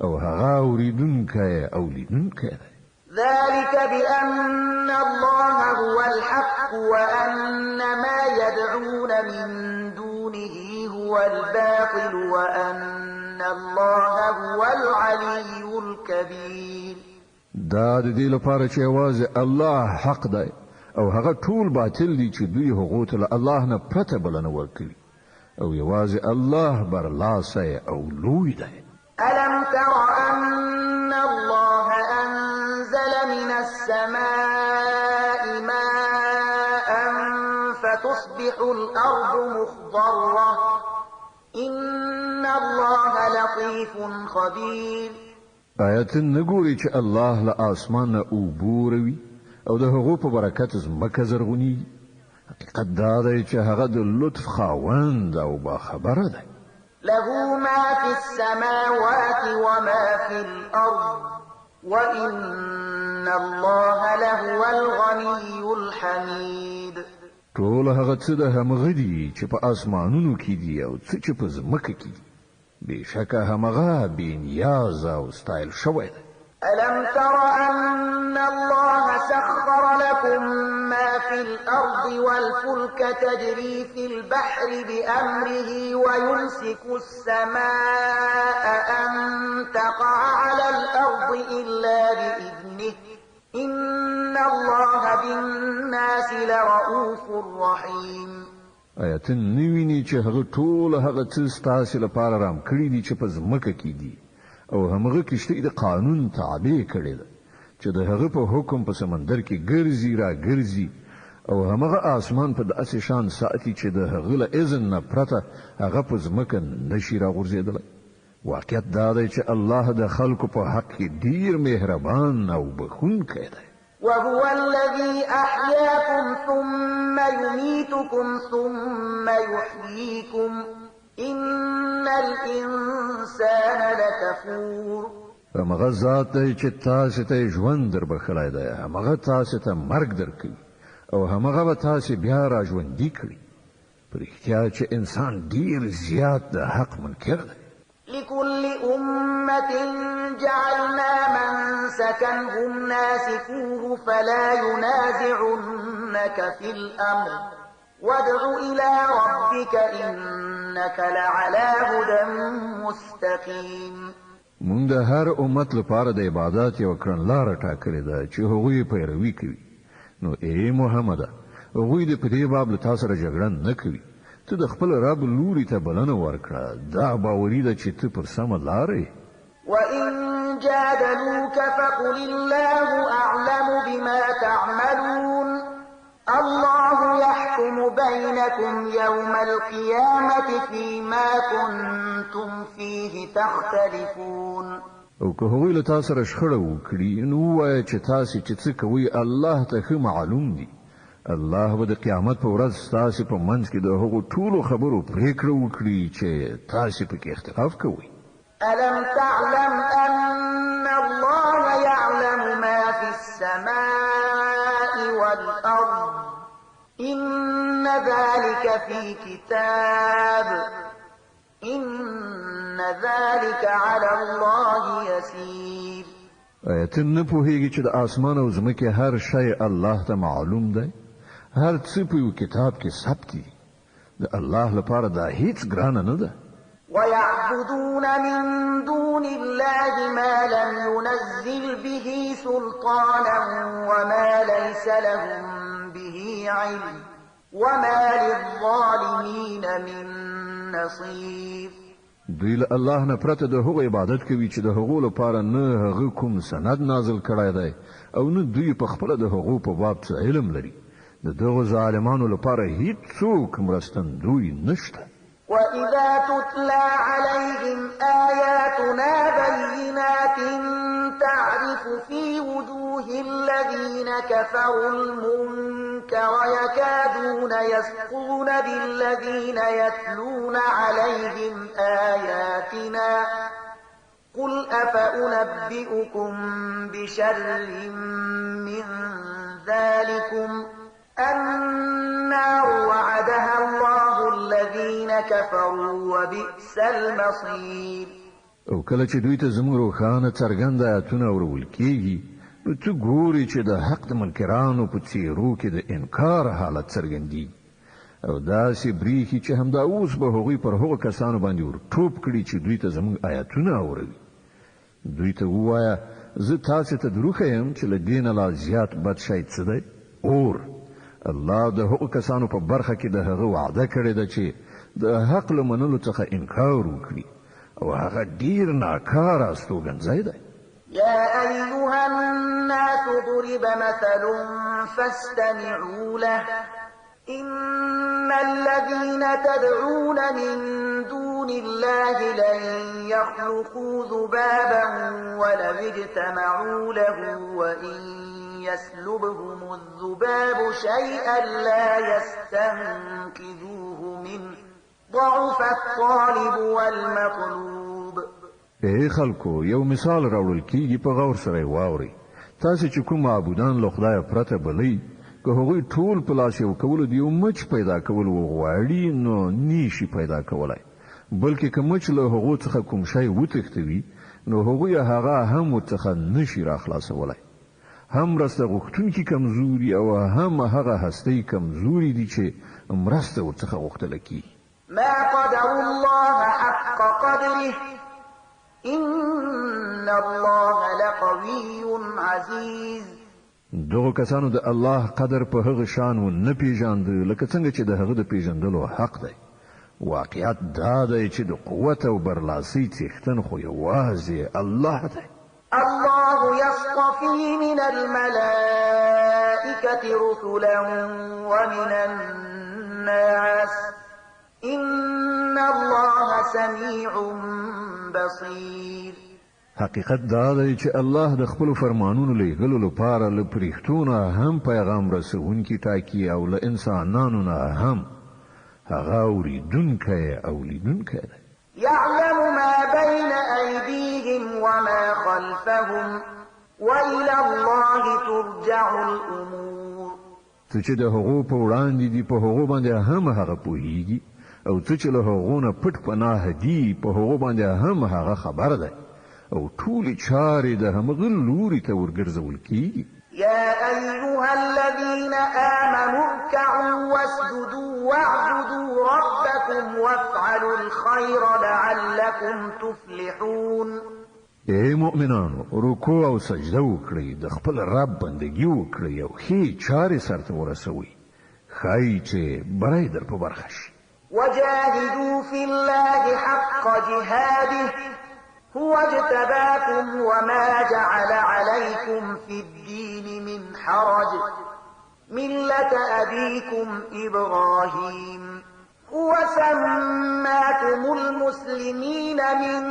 او هغه اورېدونکی او لیدونکی دی. ذلك بأن الله هو الحق وأن ما يدعون من دونه هو الباطل وأن الله هو العلي الكبير. دا د دې لپاره چې یوازې الله حق دی او هغه ټول باطل دي چې دوی هغو ته له الله نه پرته بلنه ورکوي، او یوازې الله برلاسی او لوی دی. ألم تر أن الله أنزل من السماء ماء فتصبح الأرض مخضرة إن الله لطيف خبير. آیا ته نه ګورې چې الله له آسمان نه اوبه وروي او د هغو په برکت ځمکه زرغونیږي؟ حقیقت دا دی چې هغه د لطف خاوند او باخبره دی. له ما في السماوات وما في الأرض وإن الله لهو الغني الحميد. ټول هغه څه د همغه دي چې په آسمانونو کې دي او څه چې په ځمکه کې دي. بېشکه همغه بې نیازه او ستایل شوی دی. ألم تر أن الله سخر لكم ما في الأرض والفلك تجري في البحر بأمره ويمسك السماء أن تقع على الأرض إلا بإذنه إن الله بالناس لرؤوف رحيم. آیا ته نه وینې چې هغه ټول هغه څه ستاسې لپاره رام کړي دي چې په ځمکه کې دي، او همغه کشتۍ د قانون تابع کړې ده چې د هغه په حکم په سمندر کې ګرځي را ګرځي، او همغه آسمان په داسې شان ساتي چې د هغه له اذن نه پرته هغه په ځمکه نشي راغورځېدلی. واقعیت دا دی چې الله د خلکو په حق کې ډیر مهربان او بخښونکی دی. وهو الذي أحياكم ثم يميتكم ثم يحييكم إن الإنسان لكفور. همغه ذات دی چې تاسې ته یې ژوند در بښلی دی، همغه تاسې ته مرګ درکوي، او همغه به تاسې بیا را ژوندي کړي. په رښتیا چې انسان ډیر زیات د حق منکر دی. لكل أمة جعلنا منسكا هم ناسكوه فلا ينازعنك في الأمر وادع إلى ربك إنك لعلى هدى مستقيم. مونږ د هر امت لپاره د عبادت یو کړنلاره ټاکلې ده چې هغوی پیروي کوي. نو ای محمده، هغوی دې په دې باب له تا سره جګړه نه کوي. ته د خپل رب لوري ته بلنه ورکړه، دا باوري ده چې ته پر سمه لاره یې. وإن جادلوك فقل الله أعلم بما تعملون الله يحكم بينكم يوم القيامة فيما كنتم فيه تختلفون. او که هغوی له تا سره شخړه وکړي نو ووایه چې تاسې چې څه کوئ الله ته ښه معلوم دي. الله به د قیامت په ورځ ستاسې په منځ کې د هغو ټولو خبرو پرېکړه وکړي چې تاسې پکې اختلاف کوئ. ألم تعلم أن الله يعلم ما في السماء والأرض إن ذلك في كتاب إن ذلك على الله يسير. آیا ته نه پوهېږې چې د آسمان او ځمکې هر شی الله ته معلوم دی؟ هر څه په یو کتاب کې ثبت دي. د الله لپاره دا هیڅ ګرانه نه ده. ويعبدون من دون الله ما لم ينزل به سلطانا وما ليس لهم به علم وما للظالمين من نصير. دوی له الله نه پرته د هغو عبادت کوي چې د هغو لپاره نه هغه کوم سند نازل کړی دی او نه دوی په خپله د هغو په باب څه علم لري. د دغو ظالمانو لپاره هیڅوک مرستندوی نشته. وإذا تتلى عليهم آياتنا بينات تعرف في وجوه الذين كفروا المنكر يكادون يسقون بالذين يتلون عليهم آياتنا قل أفأنبئكم بشر من ذلكم النار وعدها الله الذين كفروا وبئس المصير. او کله چې دوی ته زموږ روښانه څرګند آیاتونه اورول کیږي نو ته ګورې چې د حق د منکرانو په څیرو کې د انکار حالت څرګندیږي او داسې بریښي چې همدا اوس به هغوی پر هغو کسانو باندې ور ټوپ کړي چې دوی ته زموږ آیاتونه اوروي. دوی ته ووایه زه تاسې ته دروښیم چې له دې نه لا زیات بد شی څه دی؟ اور. الله د هغو کسانو په برخه کې د هغه وعده کړې ده چې د حق له منلو څخه انکار وکړي، او هغه ډیر ناکاره استوګنځی دی. يا أيها الناس ضرب مثل فاستمعوا له إن الذين تدعون من دون الله لن يخلقوا ذبابا ولو اجتمعوا له وإن يسلبهم الذباب شيئا لا يستنقذوه منه ضعف الطالب والمطلوب. ای خلکو، یو مثال راوړل کیږي، په غور سره واورئ. تاسو چې کوم معبودان له خدایه پرته بلئ، که هغوی ټول په لاس یو کولو د یو مچ پیدا کول وغواړي نو نشي پیدا کولای، بلکې که مچ له هغو څخه کوم شی وتښتوي نو هغوی هغه هم ورڅخه نشي راخلاصولای. هم مرسته غوښتونکي کمزوري او هم هغه هستۍ کمزوري دي چې مرسته ورڅخه غوښتله کیږي. ما قدروا الله حق قدره إن الله لقوي عزيز. دغو کسانو د الله قدر په هغه شان و نه پیژاند لکه څنګه چې د هغه د پیژندلو حق دی. واقعیت دا دی چې د قوت او برلاسۍ څښتن خو یوازې الله دی. الله يصطفي من الملائكة رسلا ومن الناس إن الله سميع بصير. حقیقت دا دی چې الله د خپلو فرمانونو لیږلو لپاره له پرښتو نه هم پیغام رسوونکي ټاکي او له انسانانو نه هم. هغه اورېدونکی او لیدونکی دی. يعلم ما بين أيديهم وما خلفهم وإلى الله ترجع الأمور. څه چې د هغو په وړاندې دي په هغو باندې هم هغه پوهیږي، او څه چې له هغو نه پټ پناه دي په هغو باندې هم هغه خبر دی، او ټولې چارې د همغه لوري ته ورګرځول کیږي. يا أيها الذين آمنوا اركعوا واسجدوا واعبدوا ربكم وافعلوا الخير لعلكم تفلحون. ای مؤمنانو، رکوع او سجده وکړئ، د خپل رب بندګي وکړئ او ښې چارې سرته ورسوئ، ښایي چې بری در په برخه شي. وجاهدوا في الله حق جهاده هو اجتباكم وما جعل عليكم في الدين من حرج ملة أبيكم إبراهيم هو سماكم المسلمين من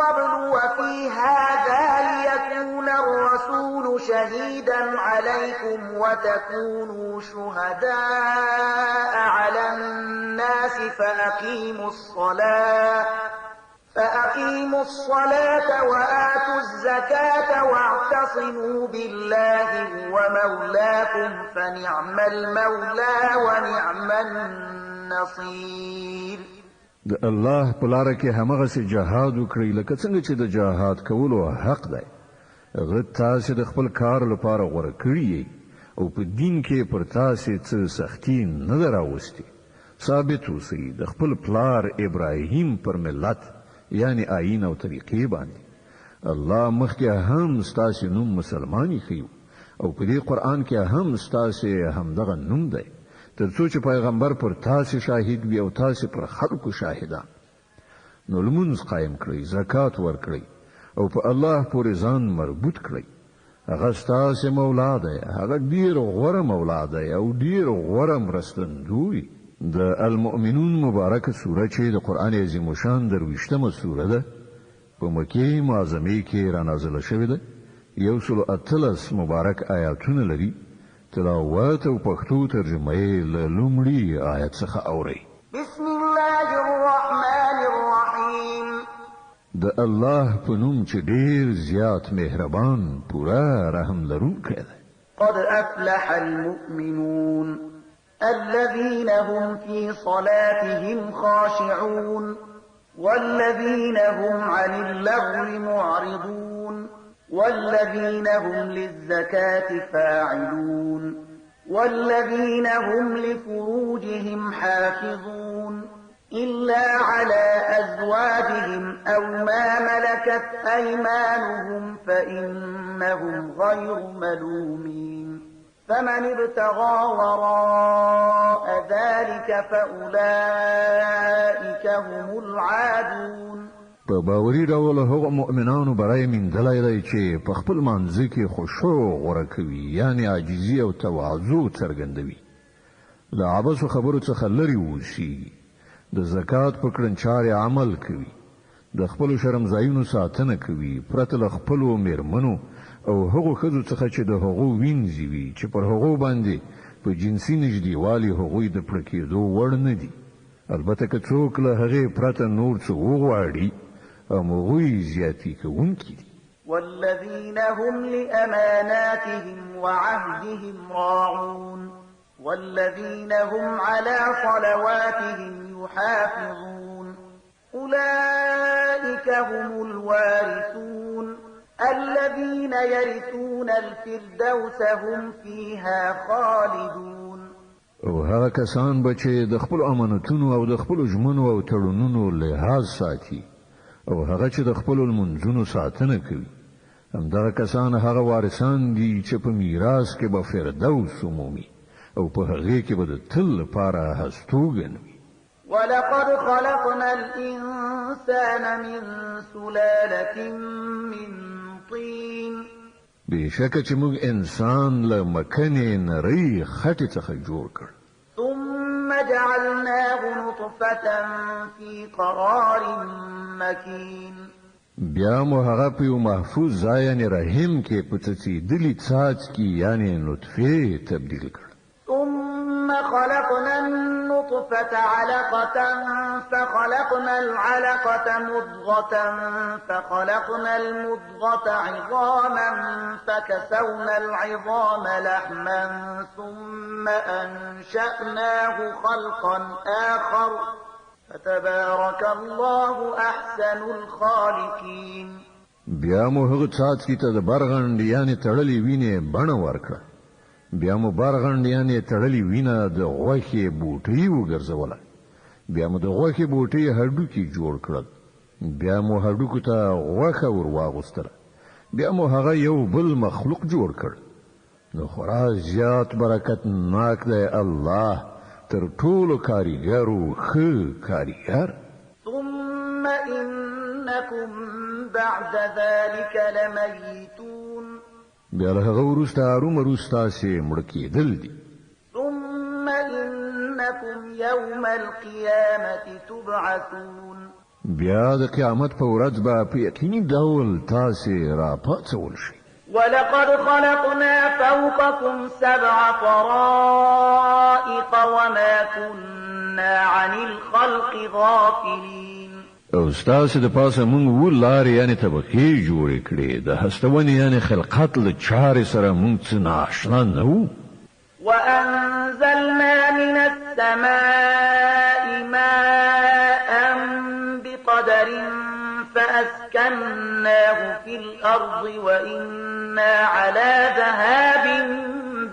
قبل وفي هذا ليكون الرسول شهيدا عليكم وتكونوا شهداء على الناس فأقيموا الصلاة وآتوا الزكاة واعتصموا بالله هو مولاكم فنعم المولى ونعم النصير. د الله په لاره کې همغسې جهاد وکړئ لکه څنګه چې د جهاد کولو حق دی. هغه تاسې د خپل کار لپاره غوره کړي یئ او په دین کې پر تاسې څه سختي نه ده راوستې. ثابت اوسئ د خپل پلار ابراهیم پر ملت، یعنی آیین او طریقې باندې. الله مخکې هم ستاسې نوم مسلمان ایښی او په دې قرآن کې هم ستاسې همدغه نوم دی، تر څو چې پیغمبر پر تاسې شاهد وي او تاسې پر خلکو شاهدان. نو لمونځ قایم کړئ، زکات ورکړئ او په الله پورې ځان مربوط کړئ. هغه ستاسې مولا دی، هغه ډېر غوره مولا دی او ډېر غوره مرستندوی. د المؤمنون مبارکه سوره چې د قرآن عظیم الشان 23مه سوره ده، په مکې معظمې کې را نازله شوې ده. 118 مبارک آیاتونه لري. تلاوت او پښتو ترجمه یې له لومړي آیت څخه اورئ. بسم الله الرحمن الرحیم. د الله په نوم چې ډېر زیات مهربان پوره رحم لرونکی دی. قد افلح المؤمنون الذين هم في صلاتهم خاشعون والذين هم عن اللغو معرضون والذين هم للزكاة فاعلون والذين هم لفروجهم حافظون إلا على أزواجهم أو ما ملكت أيمانهم فإنهم غير ملومين فمن ابتغى وراء ذلك فأولئك هم العادون. په باوري ډول هغو مؤمنانو بری میندلی دی چې په خپل مانځه کې خشوع غوره کوي، یعنې عاجزي او تواضع څرګندوي، له عبثو خبرو څخه لرې اوسیږي، د زکات په کړنچارې عمل کوي، د خپلو شرمځایونو ساتنه کوي، پرته له خپلو میرمنو او هغو ښځو څخه چې د هغو وینځي وي چې پر هغو باندې په جنسي نږدېوالي هغوی د پړه کېدو وړ نه دي. البته که څوک له هغې پرته نور څه وغواړي، همغوی زیاتي کوونکي دي. والذین هم لأماناتهم وعهدهم راعون والذین هم على صلواتهم يحافظون أولئك هم الوارثون الذين يرثون الفردوس هم فيها خالدون. او هغه کسان به چې د خپلو امانتونو او د خپلو ژمنو او تړونونو لحاظ ساتي او هغه چې د خپلو لمونځونو ساتنه کوي، همدغه کسان هغه وارثان دي چې په میراث کې به فردوس ومومي او په هغې کې به د تل لپاره هستوګن وي. ولقد خلقنا الإنسان من سلالة من طين. بېشکه چې موږ انسان له مکنې نرۍ خټې څخه جوړ کړ. ثم جعلناه نطفة في قرار مكين. بیا مو هغه په یو محفوظ ځای یعنې رحم کې په څڅېدلي څاڅکي یعنې نطفې تبدیل کړ. ثم خلقنا النطفة علقة فخلقنا العلقة مضغة فخلقنا المضغة عظاما فكسونا العظام لحما ثم أنشأناه خلقا آخر فتبارك الله أحسن الخالقين. بیا مو هغه څاڅکي ته د برغنډ یعنې تړلې وینې بڼه ورکړه. بیا مو برغنډ یعنې تړلې وینه د غوښې بوټۍ وګرځوله. بیا مو د غوښې بوټۍ هډوکي جوړ کړل. بیا مو هډوکو ته غوښه ور واغوستله. بیا مو هغه یو بل مخلوق جوړ کړ. نو خورا زیات برکت ناک دی الله، تر ټولو کاریګرو ښه کاریګر. ثم إنكم بعد ذلك لميتون. بیا له هغه وروسته هرومرو ستاسې مړه کېدل دي. ثم إنكم يوم القيامة تبعثون. بیا د قیامت په ورځ به په یقیني ډول تاسې راپاڅول شئ. ولقد خلقنا فوقكم 7 طرائق وما كنا عن الخلق غافلين. او ستاسې د پاسه موږ اووه لارې یعنې طبقې جوړې کړې. د هستونې یعنې خلقت له چارې سره موږ څه نااشنا نه وو. وأنزلنا من السماء ماء بقدر فأسكناه في الأرض وإنا على ذهاب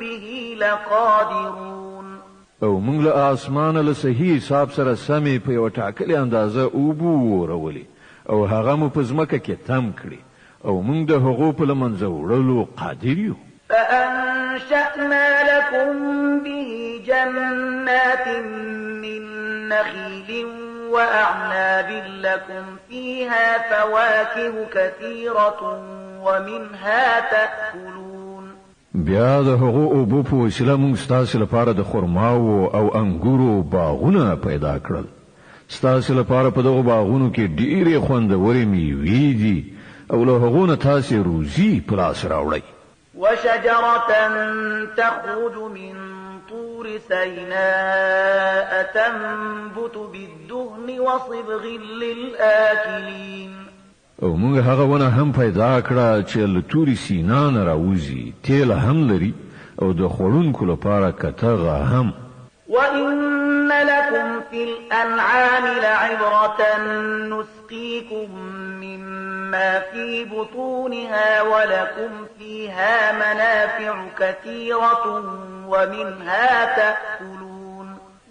به لقادرون. او موږ له آسمانه له صحیح حساب سره سمې په یوه ټاکلې اندازه اوبه وورولې او هغه مو په ځمکه کې تم کړې او موږ د هغو په له منځه وړلو قادر یو. فأنشأنا لكم به جنات من نخيل وأعناب لكم فيها فواكه كثيرة ومنها تأكلون. بیا د هغو اوبو په وسیله موږ ستاسې لپاره د خرماوو او انګورو باغونه پیدا کړل. ستاسې لپاره په دغو باغونو کې ډېرې خوندورې میوې دي او له هغو نه تاسې روزي په لاس راوړئ. وشجرة تخرج من طور سيناء تنبت بالدهن وصبغ للآكلين. او موږ هغه ونه هم پیدا کړه چې له تورې سینا نه راوځي، تیل هم لري او د خوړونکو لپاره کتغه هم. وإن لكم في الأنعام لعبرة نسقيكم مما في بطونها ولكم فيها منافع كثيرة ومنها تأكلون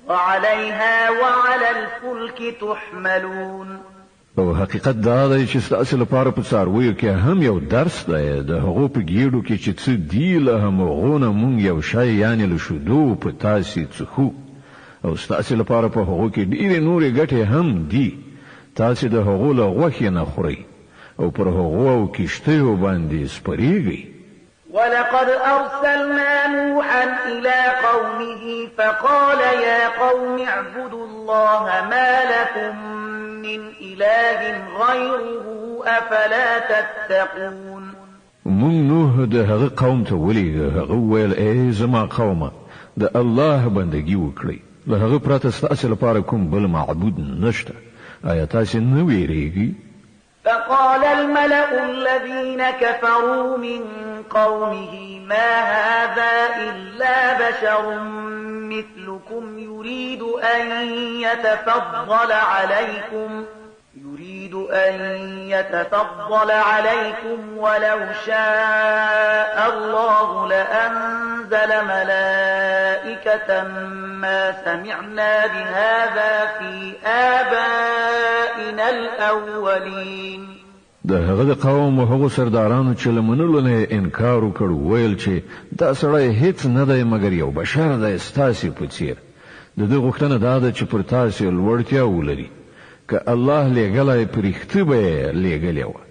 وعليها وعلى الفلك تحملون. او حقیقت دا دی چې ستاسې لپاره په څارویو کې هم یو درس دی. د هغو په ګېډو کې چې څه دي له همغو نه موږ یو شی یعنې له شیدو په تاسې څښو، او ستاسې لپاره په هغو کې ډېرې نورې ګټې هم دي. تاسې د هغو له غوښې نه خورئ او پر هغو او کښتیو باندې سپرېږئ. ولقد أرسلنا نوحا إلى قومه فقال يا قوم اعبدوا الله ما لكم من إله غيره أفلا تتقون. موږ نوح د هغه قوم ته ولېږه. هغه وویل ای زما قومه، د الله بندګي وکړئ، له هغه پرته ستاسې لپاره کوم بل معبود نشته. آیا تاسې نه ویریږئ؟ فقال الملأ الذين كفروا من قومه ما هذا إلا بشر مثلكم يريد أن يريد أن يتفضل عليكم ولو شاء الله لأنزل ملائكة ما سمعنا بهذا في آبائنا الأولين. د هغه د قوم هغو سردارانو چې له منلو نه یې انکار وکړ ویل چې دا سړی هیڅ نه دی مګر یو بشر دی ستاسې په څیر. د ده غوښتنه دا ده چې پر تاسې لوړتیا ولري. که الله لېږلای پرښته به یې لېږلې وه.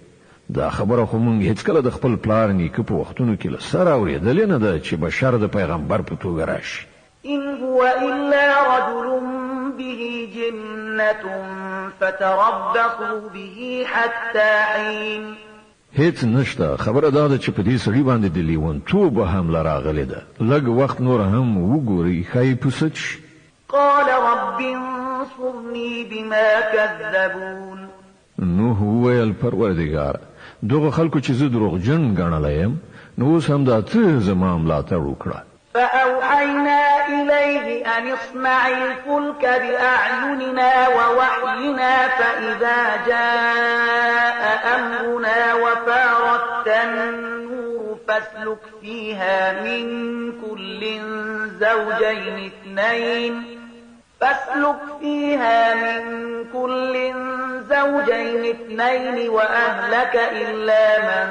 دا خبره خو مونږ هیڅکله د خپل پلار نیکه په وختونو کې له سره اورېدلې نه ده چې بشر د پیغمبر په توګه راشي. إن هو إلا رجل به جنة فتربصوا به حتى حين. هیڅ نشته، خبره دا ده چې په دې سړي باندې د لیونتوب حمله راغلې ده. لږ وخت نور هم وګورئ، ښایي په سد شي. قال رب انصرني بما كذبون. نوح وویل، پروردګاره! دغو خلکو چې زه دروغجن ګڼلی یم، نو اوس همدا ته زما ملاتړ وکړه. فأوحينا إليه أن اصنع الفلك بأعيننا ووحينا فإذا جاء أمرنا وفارت النور فاسلك فيها من كل زوجين اثنين فاسلك فيها من كل زوجين اثنين وأهلك إلا من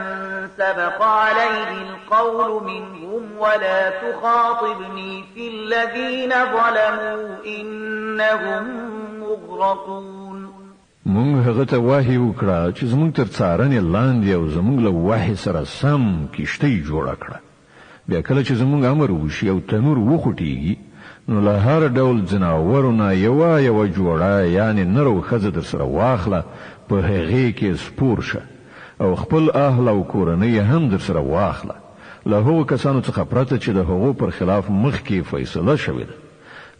سبق عليه القول منهم ولا تخاطبني في الذين ظلموا إنهم مغرقون. مونږ هغه ته وحی وکړه چې زمونږ تر څارنې لاندې او زمونږ له وحی سره سم کښتۍ جوړه کړه. بیا کله چې زمونږ امر وشي او تنور وخوټیږي، نو له هر ډول ځناورو نه یوه یوه جوړه، یعنې نر او ښځه درسره واخله، په هغې کې سپور شه او خپل اهل او کورنۍ هم درسره واخله، له هغو کسانو څخه پرته چې د هغو پر خلاف مخکې فیصله شوې ده.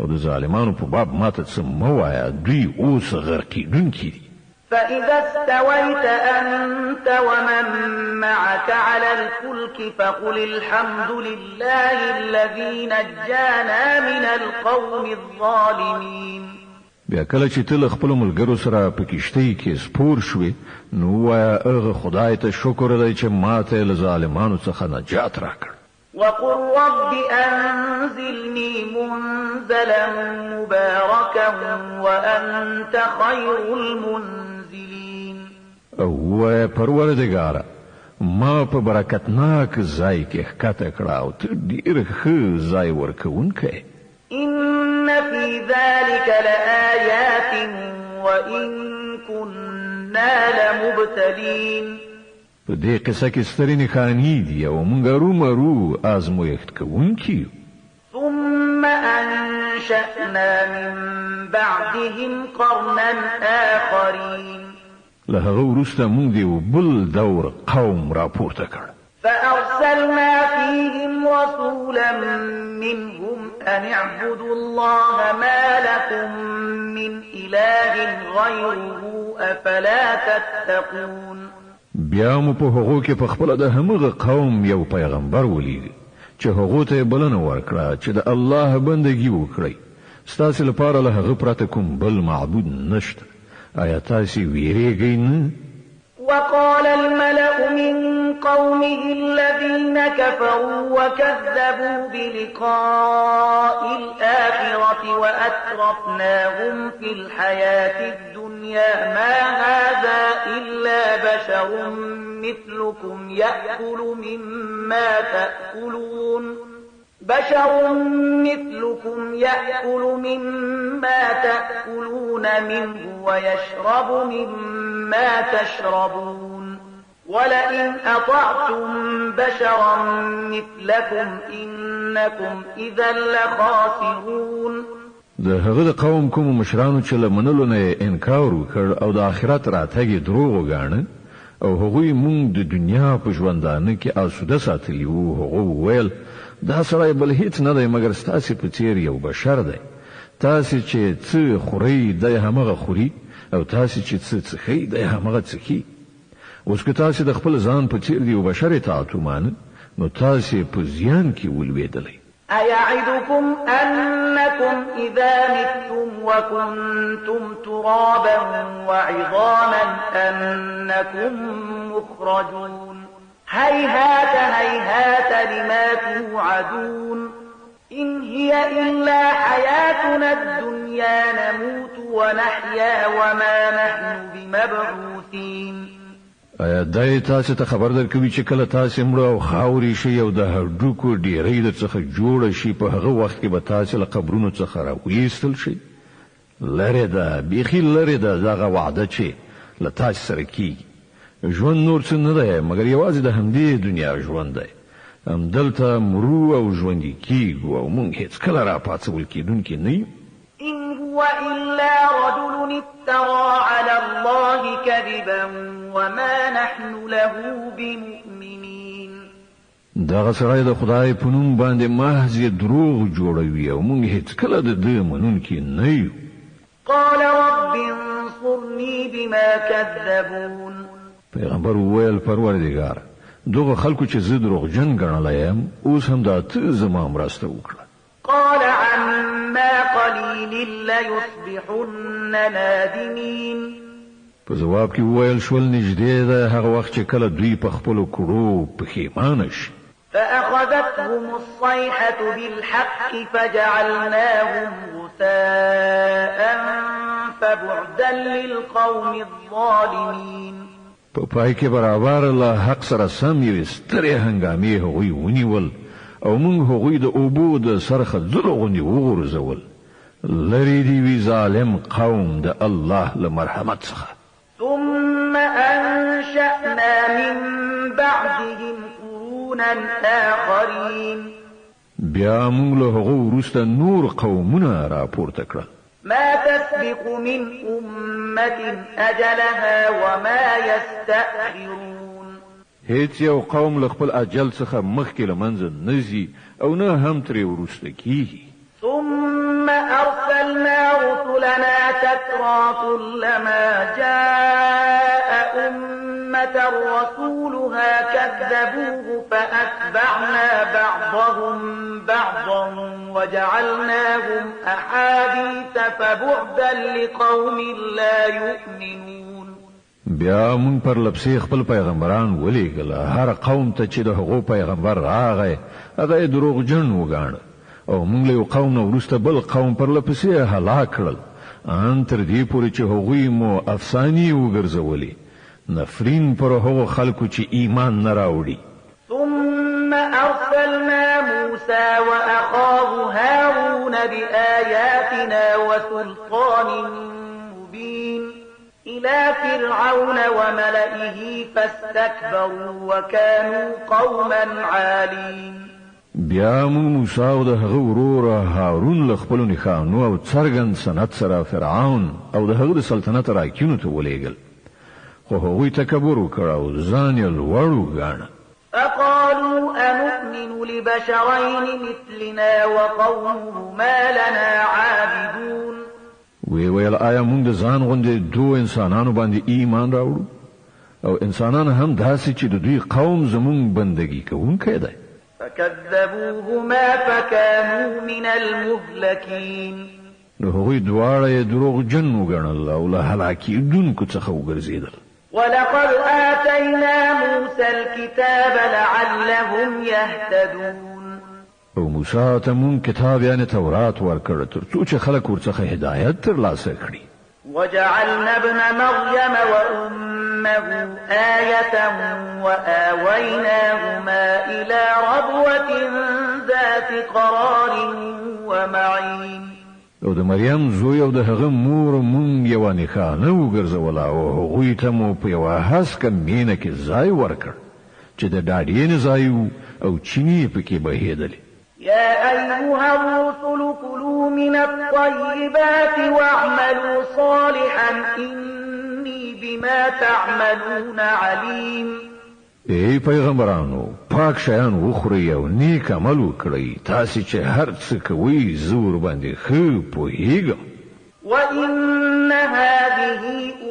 او د ظالمانو په باب ماته څه مه وایه، دوی اوس غرقېدونکي دي. فإذا استويت أنت ومن معك على الفلك فقل الحمد لله الذي نجانا من القوم الظالمين. بیا کله چې ته له خپلو ملګرو سره په کښتۍ کې سپور شوې، نو ووایه هغه خدای ته شکر دی چې ماته یې له ظالمانو څخه نجات راکړ. وقل رب أنزلني منزلا مباركا وأنت خير المنزلين. او ووایه پروردګاره، ما په برکتناک ځای کې ښکته کړه او ته ډېر ښه ځای ورکوونکی. إن في ذلك لآيات وإن كنا لمبتلين. په دې قصه کې سترې نښانې دي او موږ هرومرو ازمویښت کوونکي یو. ثم أنشأنا من بعدهم قرنا آخرين. له هغه وروسته موږ د یو بل دور قوم راپورته کړ. فأرسلنا فيهم رسولا منهم أن اعبدوا الله ما لكم من إله غيره أفلا تتقون. بیا مو په هغو کې په خپله د همغه قوم یو پیغمبر ولیږه چې هغو ته یې بلنه ورکړه چې د الله بندګي وکړئ، ستاسې لپاره له هغه پرته کوم بل معبود نشته، آیا تاسې ویریږئ نه؟ وقال الملأ من قومه الذين كفروا وكذبوا بلقاء الآخرة وأترفناهم في الحياة الدنيا ما هذا إلا بشر مثلكم يأكل مما تأكلون بشر مثلكم يأكل مما تأكلون منه ويشرب مما تشربون ولئن أطعتم بشرا مثلكم إنكم إذا لخاسرون. د هغه د قوم کومو مشرانو چې له منلو نه یې انکار وکړ او د آخرت راتګ یې دروغ وګاڼه او هغوی مونږ د دنیا په ژوندانه کې آسوده ساتلي وو، هغو وویل دا سړی بل هیڅ نه دی مګر ستاسې په څیر یو بشر دی، تاسې چې څه خورئ دی همغه خوري او تاسې چې څه څښئ دی همغه څښي. اوس که تاسې د خپل ځان په څیر د یو بشر اطاعت ومانه، نو تاسې په زیان کې ولوېدلئ. أيعدكم أنكم إذا متم وكنتم ترابا وعظاما أنكم مخرجون. هيهات هيهات لما توعدون. إن هي إلا حياتنا الدنيا نموت ونحيا وما نحن بمبعوثين. آیا دای تاسو ته خبر درکوي چې کله تاسو مړه او خاورې شئ او د هډوکو ډیرۍ درڅخه جوړه شي، په هغه وخت کې به تاسو له قبرونو څخه راویستل شئ؟ لرې ده، بیخي لرې ده دغه وعده چې له تاسو سره کیږي. ژوند نور څه نه دی مګر یوازې د همدې دنیا ژوند دی. همدلته مرو او ژوندي کیږو او موږ هیڅکله راپاڅول کېدونکي نه یو. إن هو إلا رجل افترى على الله كذبا وما نحن له بمؤمنين. دغه سړی د خدای په نوم باندې محض دروغ جوړوي او موږ هیڅکله د ده منونکي نه یو. قال رب انصرني بما كذبون. پیغمبر وویل پروردګار، دغه خلکو چې زه دروغجن ګڼلی یم اوس هم دا ته زما مرسته وکړه. قال عما قليل ليصبحن نادمين. په ځواب کې وویل شول نږدې ده هغه وخت چې کله دوی په خپلو کړو پښیمانه شي. فأخذتهم الصيحة بالحق فجعلناهم غثاء فبعدا للقوم الظالمين. په پای کې برابر له حق سره سم یوې سترې هنګامې هغوی ونیول او موږ هغوی د اوبو د سر خځلو غوندې وغورځول. لرې دې وي ظالم قوم د الله له مرحمت څخه. ثم أنشأنا من بعدهم قرونا آخرين. بیا موږ له هغو وروسته نور قومونه راپورته کړل. ما تسبق من أمة أجلها وما يستأخرون. هیڅ یو قوم له خپل اجل څخه مخکې له منځه نه ځي او نه هم ترې وروسته کیږي. ثم أرسلنا رسلنا تترى كلما جاء أمة رسولها كذبوه فأتبعنا بعضهم بعضا وجعلناهم أحاديث فبعدا لقوم لا يؤمنون. بیا مونږ پرلپسې خپل پیغمبران ولېږل. هر قوم ته چې د هغو پیغمبر راغی هغه یې دروغجن وګاڼه او مونږ له یو قوم نه وروسته بل قوم پرلپسې هلاک کړل، ان تر دې پورې چې هغوی مو افسانې وګرځولې. نفرین پر هغو خلکو چې ایمان نه راوړي. ثم أرسلنا موسى وأخاه هارون بآياتنا وسلطان مبين إلى فرعون وملئه فاستكبروا وكانوا قوما عالين. بیا موږ موسی او د هغه ورور هارون له خپلو نښانو او څرګند سند سره فرعون او د هغه د سلطنت راکینو ته ولېږل، خو هغوی تکبر وکړ او ځان یې لوړ وګاڼه. فقالوا أنؤمن لبشرين مثلنا وقومهما لنا عابدون. وی ویل آیا موږ د ځان غوندې دوو انسانانو باندې ایمان راوړو؟ او انسانان هم داسې چې د دوی قوم زموږ بندګي کوونکی دی. فكذبوهما فكانوا من المهلكين. نو هغوی دواړه یې دروغجن وګڼل او له هلاکېدونکو څخه وګرځېدل. ولقد آتينا موسى الكتاب لعلهم يهتدون. او موسی ته مونږ کتاب یعنې تورات ورکړ تر څو چې خلک ورڅخه هدایت ترلاسه کړي. وجعلنا ابن مريم وأمه آية وآويناهما إلى ربوة ذات قرار ومعين. او د مریم زوی او د هغه مور مونږ یوه نښانه وګرځوله او هغوی ته مو په یوه هسکه مینه کې ځای ورکړ چې د ډاډینې ځای و او چینې پکې بهېدلې. يا أيها الرسل كلوا من الطيبات واعملوا صالحا إني بما تعملون عليم. ای پیغمبرانو، پاک شیان وخورئ او نیک عمل وکړئ. تاسې چې هر څه کوئ زه ورباندې ښه پوهېږم. وإن هذه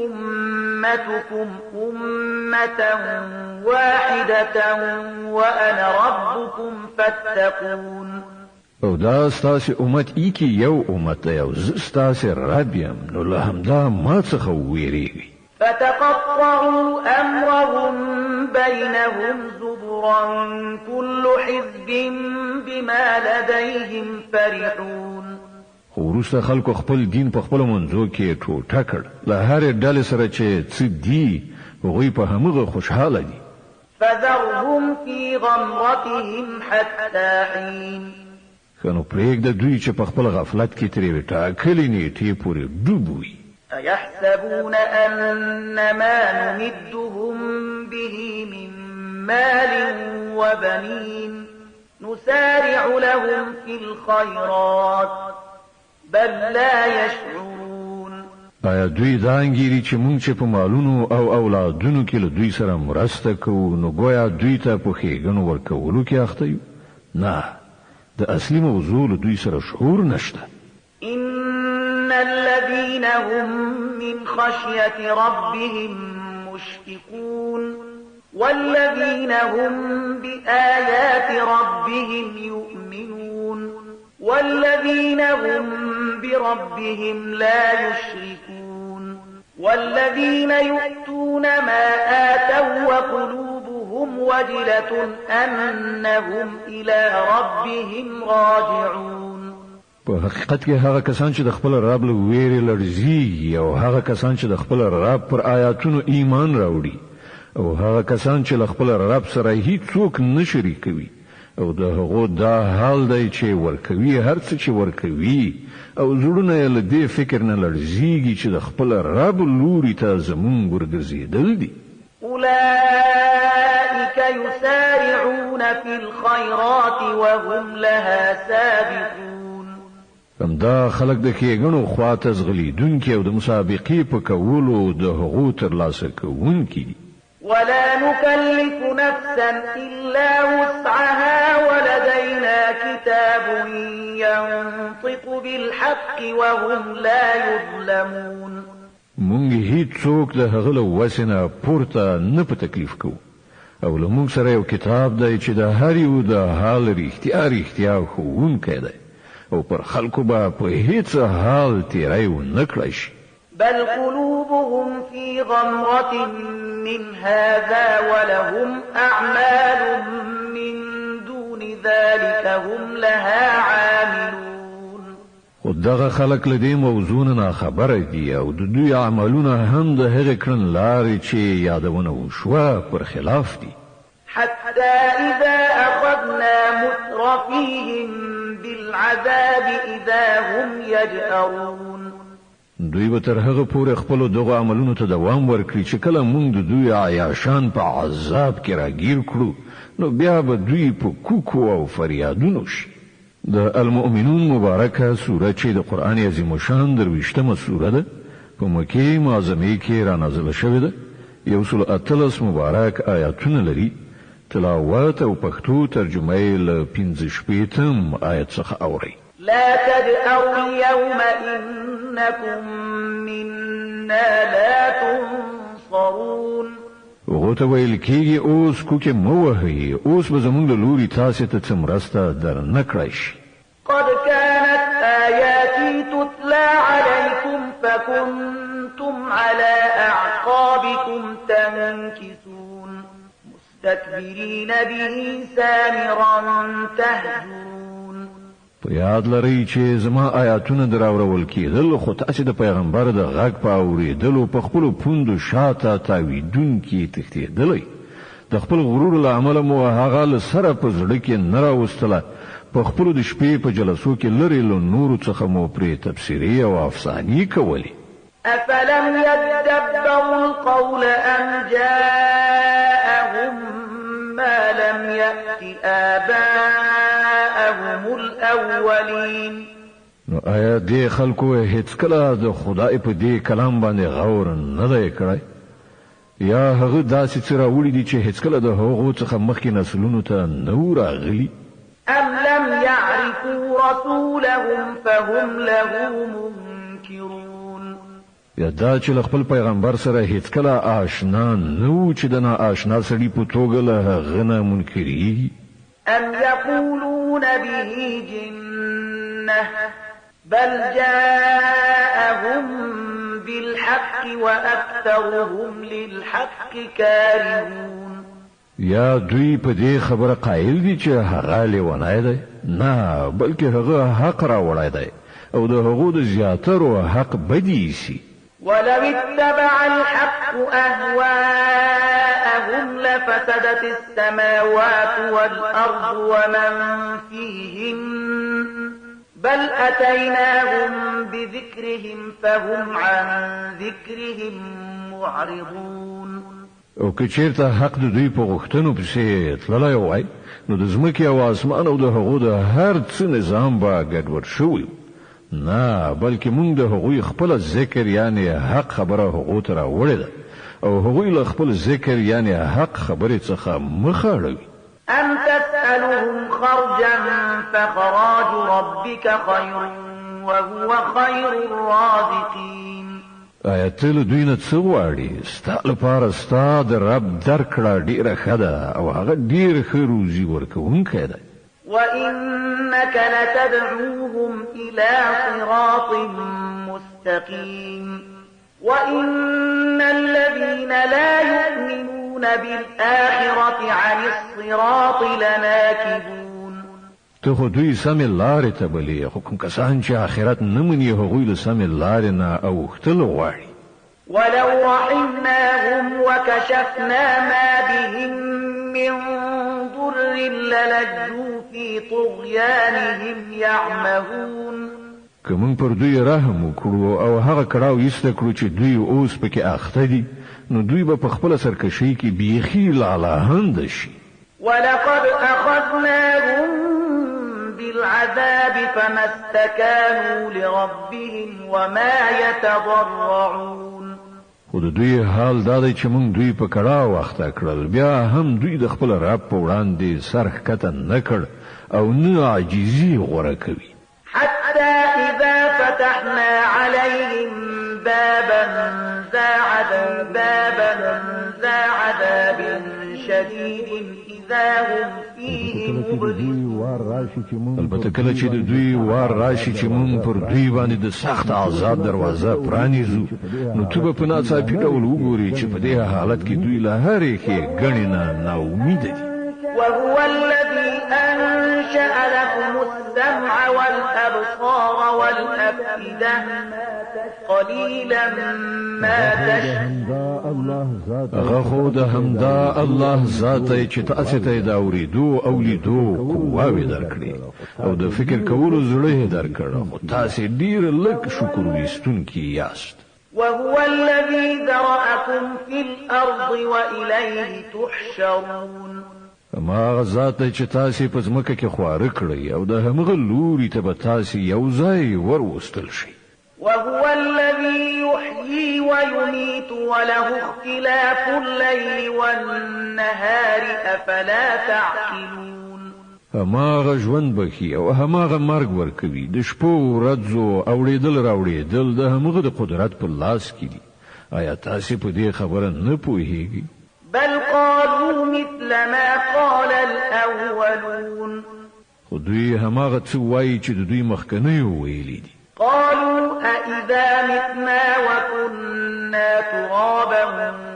أمتكم أمة واحدة وأنا ربكم فاتقون. او دا ستاسې امت ایکي یو امت دی او زه ستاسې رب یم، نو له همدا ما څخه وویریږئ. فتقطعوا أمرهم بينهم زبرا كل حزب بما لديهم فرحون. خو وروسته خلکو خپل دین په خپلو منځو کې ټوټه کړ، له هرې ډلې سره چې څه دي هغوی په همغه خوشحاله دي. فذرهم في غمرتهم حتى حين. ښه نو پرېږده دوی چې په خپل غفلت کې تر یوې ټاکلې نېټې پورې ډوب وي. أيحسبون أن ما نمدهم به من مال وبنين نسارع لهم في الخيرات بل لا يشعرون. آیا دوی دا انګیري چې مونږ چې په مالونو او اولادونو کې له دوی سره مرسته کوو نو ګویا دوی ته په ښېګڼو ورکولو کې اخته یو؟ نه، د اصلي موضوع له دوی سره شعور نشته. إن الذين هم من خشية ربهم مشفقون والذين هم بآيات ربهم يؤمنون والذين هم بربهم لا يشركون والذين يؤتون ما آتوا وقلوبهم وجلة أنهم إلى ربهم راجعون. په حقیقت کې هغه کسان چې د خپل رب له ویرې لړزیږي او هغه کسان چې د خپل رب پر آیاتونو ایمان راوړي او هغه کسان چې له خپل رب سره هیڅوک نه شریکوي او د هغو دا حال دی چې ورکوي هر څه چې ورکوي او زړونه یې له دې فکر نه لړزیږي چې د خپل رب لوري ته زمونږ ورګرځېدل دي. أولئك يسارعون في الخيرات وهم لها سابقون. همدا خلک د ښېګڼو خواته ځغلېدونکي او د مسابقې په کولو د هغو ترلاسه کوونکي دي. ولا نكلف نفسا إلا وسعها ولدينا كتاب ينطق بالحق وهم لا يظلمون. مونږ هیڅوک د هغه له وسې نه پورته نه په تکلیف کوو او له مونږ سره یو کتاب دی چې د هر یو د حال رښتیا رښتیا ښوونکی دی او پر خلکو به په هیڅ حال تیری ونه کړای شي. بل قلوبهم في غمرة من هذا ولهم أعمال من دون ذلك هم لها عاملون. خو دغه خلک له دې موضوع نه ناخبره دي او د دوی عملونه هم د هغې کړنلارې چې یادونه وشوه پر خلاف دي. حتى إذا أخذنا مترفيهم بالعذاب إذا هم يجأرون. دوی به تر هغه پورې خپلو دغو عملونو ته دوام ورکړي چې کله موږ د دوی عیاشان په عذاب کې راګیر کړو نو بیا به دوی په کوکو او فریادونو شي. د المؤمنون مبارکه سوره چې د قرآن عظیم الشان 23مه سوره ده په مکې معظمې کې را نازله شوې ده، 118 مبارک آیاتونه لري. تلاوت او پښتو ترجمه یې له 65 آیت څخه اورئ. لا تجأروا اليوم إنكم منا لا تنصرون. هغو ته ویل کېږي اوس کوکې مه وهئ، اوس به زموږ له لوري تاسې ته څه مرسته در نه کړای شي. قد كانت آياتي تتلى عليكم فكنتم على أعقابكم تنكسون مستكبرين به سامرا تهجرون. په یاد لرئ چې زما آیاتونه دراورول کېدل خو تاسې د پیغمبر د غږ په اورېدلو په خپلو پوندو شاته تاوېدونکي تښتېدلی. د خپل غرور له امله مو هغه له سره په زړه کې نه راوستله، په خپلو د شپې په جلسو کې لرې له نورو څخه مو پرې تبصرې او افسانې کولې. أفلم يدبروا القول أم جاءهم ما لم يأت آباءهم الأولين. نو آیا دې خلکو هیڅکله د خدای په دې کلام باندې غور نه دی کړی؟ یا هغه داسې څه راوړي دي چې هیڅکله د هغو څخه مخکې نسلونو ته نه وو راغلي؟ أم لم يعرفوا رسولهم فهم له منكرون. یا دا چې له خپل پیغمبر سره هیڅکله آشنا نه وو چې د ناآشنا سړي په توګه له هغه نه منکرېږي؟ أم يقولون به جنة بل جاءهم بالحق وأكثرهم للحق كارهون. یا دوی په دې خبره قایل دي چې هغه لیونی دی؟ نه، بلکې هغه حق راوړی دی او د هغو د زیاترو حق بدی ایسي. ولو اتبع الحق أهواءهم لفسدت السماوات والأرض ومن فيهن بل أتيناهم بذكرهم فهم عن ذكرهم معرضون. او که چیرته حق د دوی په غوښتنو پسې تللی وای، نو د ځمکې او اسمان او د هغو د هر څه نظام به ګډوډ شوی و. نه، بلکې مونږ د هغوی خپله ذکر یعنې حق خبره هغو ته راوړې ده او هغوی له خپل ذکر یعنې حق خبرې څخه مخ اړوي. أم تسألهم خرجا فخراج ربك خير وهو خير الرازقين. آیا ته له دوی نه څه غواړې؟ ستا لپاره ستا د رب درکړه ډېره ښه ده او هغه ډېر ښه روزي ورکوونکی دی. وإنك لتدعوهم إلى صراط مستقيم وإن الذين لا يؤمنون بالآخرة عن الصراط لناكبون. ته خو دوی سمې لارې ته بلې، خو کوم کسان چې آخرت نه مني هغوی له سمې لارې نه اوښتل غواړي. ولو رحمناهم وكشفنا ما بهم من ضر للجوا في طغيانهم يعمهون. که موږ پر دوی رحم وکړو او هغه کړاو ایسته کړو چې دوی اوس پکې اخته دي، نو دوی به په خپله سرکشۍ کې بیخي لالهنده شي. ولقد أخذناهم بالعذاب فما استكانوا لربهم وما يتضرعون. خو د دوی حال دا دی چې موږ دوی په کړاو اخته کړل، بیا هم دوی د خپل رب په وړاندې سر ښکته نه کړ او نه عاجزي غوره کوي. حتى إذا فتحنا عليهم بابا ذا عذاب بابا ذا عذاب شديد إذا هم فيه مبلسون. البته کله چې د دوی وار راشي چې موږ پر دوی باندې د سخت عذاب دروازه پرانیزو، نو ته به په ناڅاپي ډول وګورې چې په دې حالت کې دوی له هرې ښېګڼې نه ناامیده دي. وهو الذي أنشأ لكم السمع والأبصار والأفئدة قليلا ما تشكرون. هغه خو د همدا الله ذات دی چې تاسې ته یې د اورېدو او لیدو قواوې درکړې او د فکر کولو زړه یې درکړ، خو تاسې ډېر لږ شکر ویستونکي یاست. وهو الذي ذرأكم في الأرض وإليه تحشرون. هماغه ذات دی چې تاسې په ځمکه کې خواره کړئ او د همغه لوري ته به تاسې یو ځای وروستل شئ. وهو الذي يحيي ويميت وله اختلاف الليل والنهار أفلا تعقلون. هماغه ژوند بښي او هماغه مرګ ورکوي، د شپو ورځو اوړېدل راوړېدل د همغه د قدرت په لاس کې دي. آیا تاسې په دې خبره نه پوهیږئ؟ بل قالوا مثل ما قال الأولون. خو دوی هماغه څه وایي چې د دوی مخکنیو ویلي دي. قالوا أإذا متنا وكنا ترابا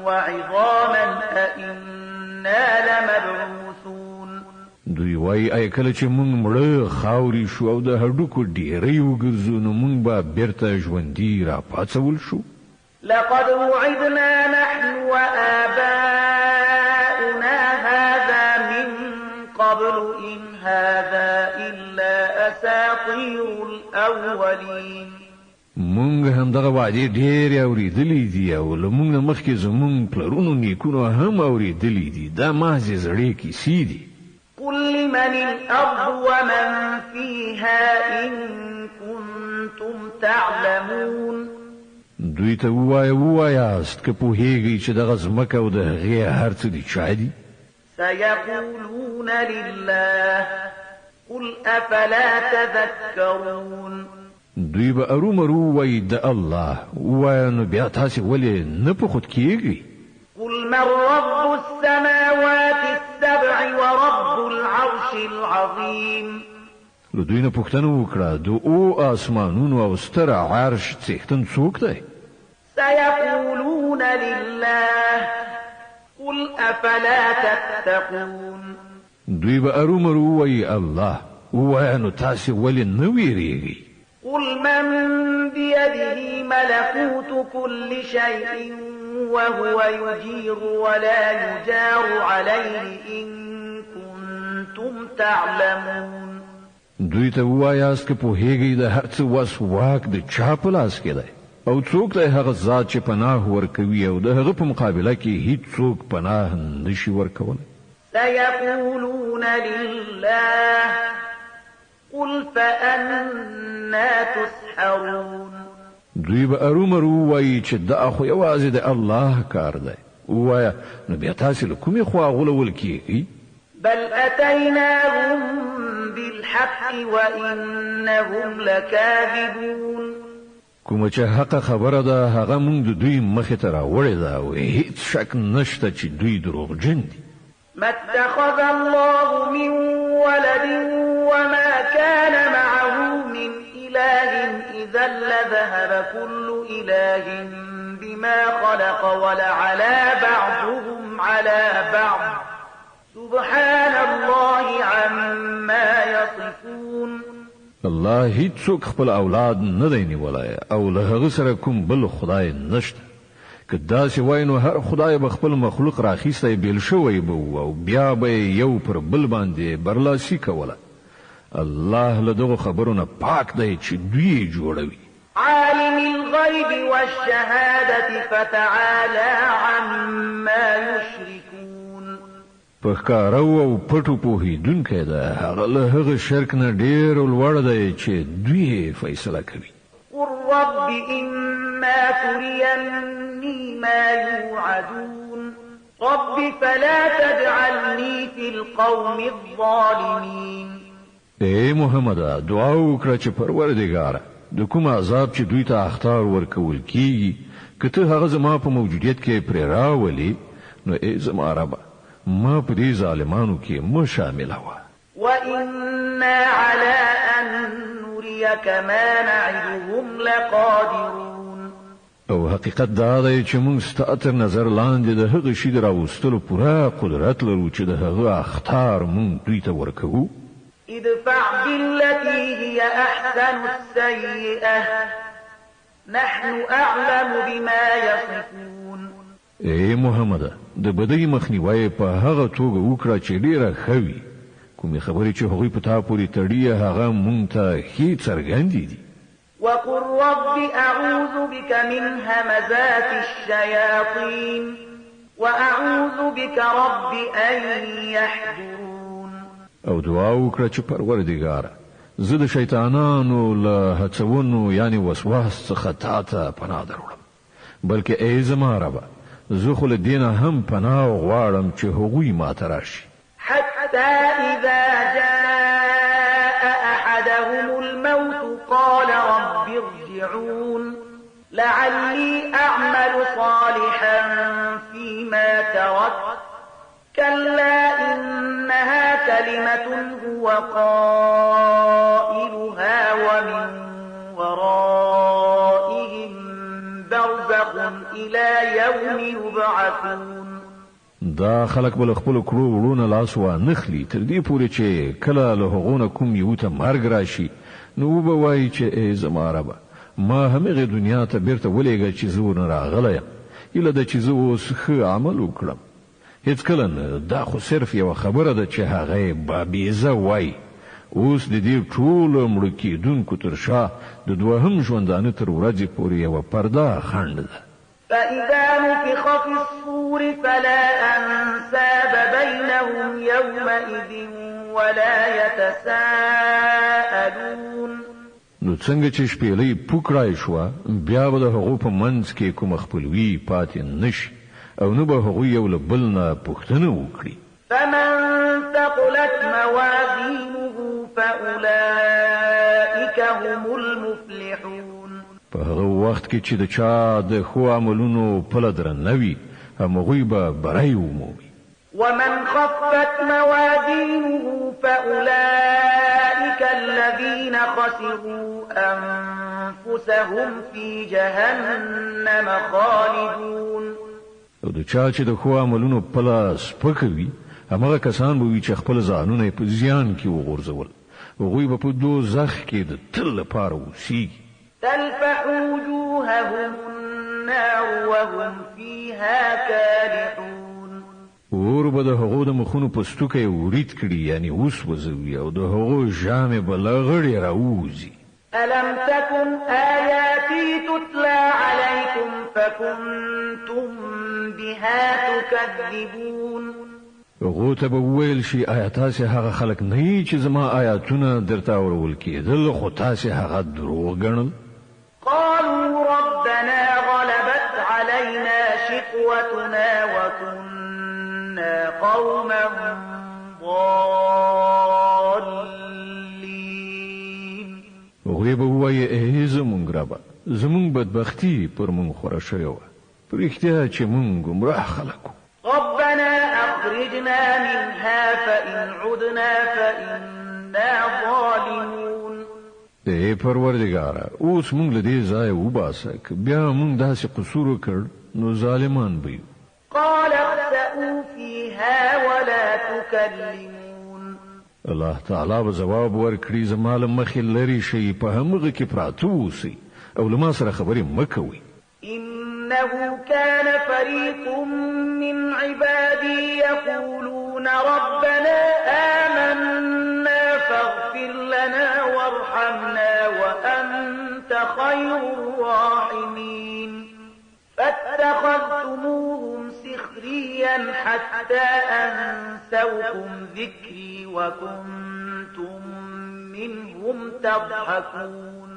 وعظاما أإنا لمبعوثون. دوی وایي آیا کله چې موږ مړه خاورې شو او د هډوکو ډېرۍ وګرځو، نو موږ به بیرته ژوندي راپاڅول شو؟ لقد وعدنا نحن وآباؤنا هذا من قبل إن هذا إلا أساطير الأولين. مونږ همدغه وعدې ډېرې اورېدلې دي او له مونږ نه مخکې زمونږ پلرونو نیکونو هم اورېدلې دي. دا محضې زړې کیسې دي. قل لمن الأرض ومن فيها إن كنتم تعلمون. دوی ته ووایه ووایاست که پوهیږئ چې دغه ځمکه او د هغې هر څه د چا دي؟ سيقولون لله قل أفلا تذكرون. دوی به ارومرو ووایي د الله. ووایه نو بیا تاسې ولې نه په خود کیږئ؟ قل من رب السماوات السبع ورب العرش العظيم. له دوی نه پوښتنه وکړه، د اوو آسمانونو او ستر عرش څښتن څوک دی؟ سيقولون لله، قل أفلا تتقون. دوی به ارومرو ووایي، الله. ووایه، نو تاسې ولې نه وېرېږئ؟ قل من بيده ملكوت كل شيء وهو يجير ولا يجار عليه إن كنتم تعلمون. دوی ته ووایاست، که پوهېږئ د هر څه وس واک د چا په لاس کې دی؟ او څوک دی هغه ذات چې پناه ورکوي او د هغه په مقابله کې هیڅوک پناه نشي ورکولی؟ سيقولون لله، قل فأنى تسحرون. دوی به ارومرو ووایي چې دا خو یوازې د الله کار دی. ووایه، نو بیا تاسې له کومې خوا غولول کیږئ؟ بل أتيناهم بالحق وإنهم لكاذبون. کومه چې حقه خبره ده هغه مونږ د دوی مخې ته راوړې ده او هیڅ شک نشته چې دوی دروغجن دي. ما اتخذ الله من ولد وما كان معه من إله، إذا لذهب كل إله بما خلق ولعلا بعضهم على بعض، سبحان الله عما يصفون. الله هیڅوک خپل اولاد نه دی نیولی او له هغه سره کوم بل خدای نشته. که داسې وای نو هر خدای به خپل مخلوق راخیستی بېل شوی به و او بیا به یې یو پر بل باندې برلاسي کوله. الله له دغو خبرو نه پاک دی چې دوی یې جوړوي. عالم الغيب والشهادة فتعالى عما يشركون. په ښکاره او پټو پوهېدونکی ده، هغه له هغه شرک نه ډېر لوړ دی چې دوی یې فیصله کوي. قل رب إما تريني ما يوعدون رب فلا تجعلني في القوم الظالمين. ای محمده، دعا وکړه چې پروردګاره، د کوم عذاب چې دوی ته اخطار ورکول کیږي، که ته هغه زما په موجودیت کې پرې راولې، نو ای زما ربه، ما په دې ظالمانو کې مه شاملوه. وإنا على أن نريك ما نعدهم لقادرون. او حقیقت دا دی چې موږ ستا تر نظر لاندې د هغه شي د راوستلو پوره قدرت لرو چې د هغه اخطار موږ دوی ته ورکوو. ادفع بالتي هي أحسن السيئة نحن أعلم بما يصفون. ای محمده، د بدۍ مخنیوی په هغه توګه وکړه چې ډېره ښه وي. کومې خبرې چې هغوی په تا پورې تړي هغه مونږ ته ښې څرګندې دي. وقل رب أعوذ بك من همزات الشياطين وأعوذ بك رب أن يحضرون. او دعا وکړه چې پروردګاره، زه د شیطانانو له هڅونو یعنې وسواس څخه تا ته پناه دروړم، بلکې ای زما ربه، زه خو له دې نه هم پناه غواړم چې هغوی ماته راشي. حتى إذا جاء أحدهم الموت قال رب ارجعون لعلي أعمل صالحا فيما تركت، كلا إنها كلمة هو قائلها ومن ورائهم برزخ إلى يوم يبعثون. دا خلک به له خپلو کړو وړو نه لاس وانخلي تر دې پورې چې کله له هغو نه کوم یو ته مرګ راشي، نو وبه وایي چې ای زما ربه، ما همغې دنیا ته بیرته ولېږه چې زه ورنه راغلی یم، هیله ده چې زه اوس ښه عمل وکړم. هیڅکله نه، دا خو صرف یوه خبره ده چې هغه یې بابیزه وایي. اوس د دې ټولو مړه کېدونکو تر شا د دوهم ژوندانه تر ورځې پورې یوه پرده خنډ ده. فإذا نفخ في الصور فلا أنساب بينهم يومئذ ولا يتساءلون. نو څنګه چې شپېلۍ پوکړای شوه، بیا به د هغو په منځ کې کومه خپلوي پاتې نشي او نه به هغوی یو له بل نه پوښتنه وکړي. فمن ثقلت موازينه فأولئك هم المفلحون. په هغه وخت کې چې د چا د ښو عملونو پله درنه وي، همغوی به بری ومومي. ومن خفت موازينه فأولئك الذين خسروا أنفسهم في جهنم خالدون. او د چا چې د ښو عملونو پله سپکه وي، همغه کسان به وي چې خپل ځانونه یې په زیان کې وغورځول، هغوی به په دوزخ کې د تل لپاره اوسیږي. تلفح وجوههم النار وهم فيها كالحون. اور به د هغو د مخونو پستوکی وریت کړي، یعنې وسوځوي، او د هغو ژامې به لغړې راووځي. ألم تكن آياتي تتلى عليكم فكنتم بها تكذبون. هغو ته به وویل شي، آیا تاسې هغه خلک نه یئ چې زما آیاتونه درته اورول کېدل خو تاسې هغه دروغ ګڼل؟ قالوا ربنا غلبت علينا شقوتنا وكنا قوما ضالين. هغوی به ووایي، ای زمونږ ربه، زمونږ بدبختي پر مونږ خوره شوې وه، په رښتیا چې مونږ ګمراه خلک وو. ربنا أخرجنا منها فإن عدنا فإنا ظالمون. ای پروردګاره، اوس مونږ له دې ځایه وباسه، که بیا مونږ داسې قصور وکړ نو ظالمان به یو. قال اخسئوا فيها ولا تكلمون. الله تعالی به ځواب ورکړي، زما له مخې لرې شئ، په همغه کې پراته اوسئ او له ما سره خبرې مه کوئ. إنه كان فريق من عبادي يقولون ربنا آمنا فاغفر لنا وارحمنا وأنت خير الراحمين. فاتخذتموهم سخريا حتى أنسوكم ذكري وكنتم منهم تضحكون.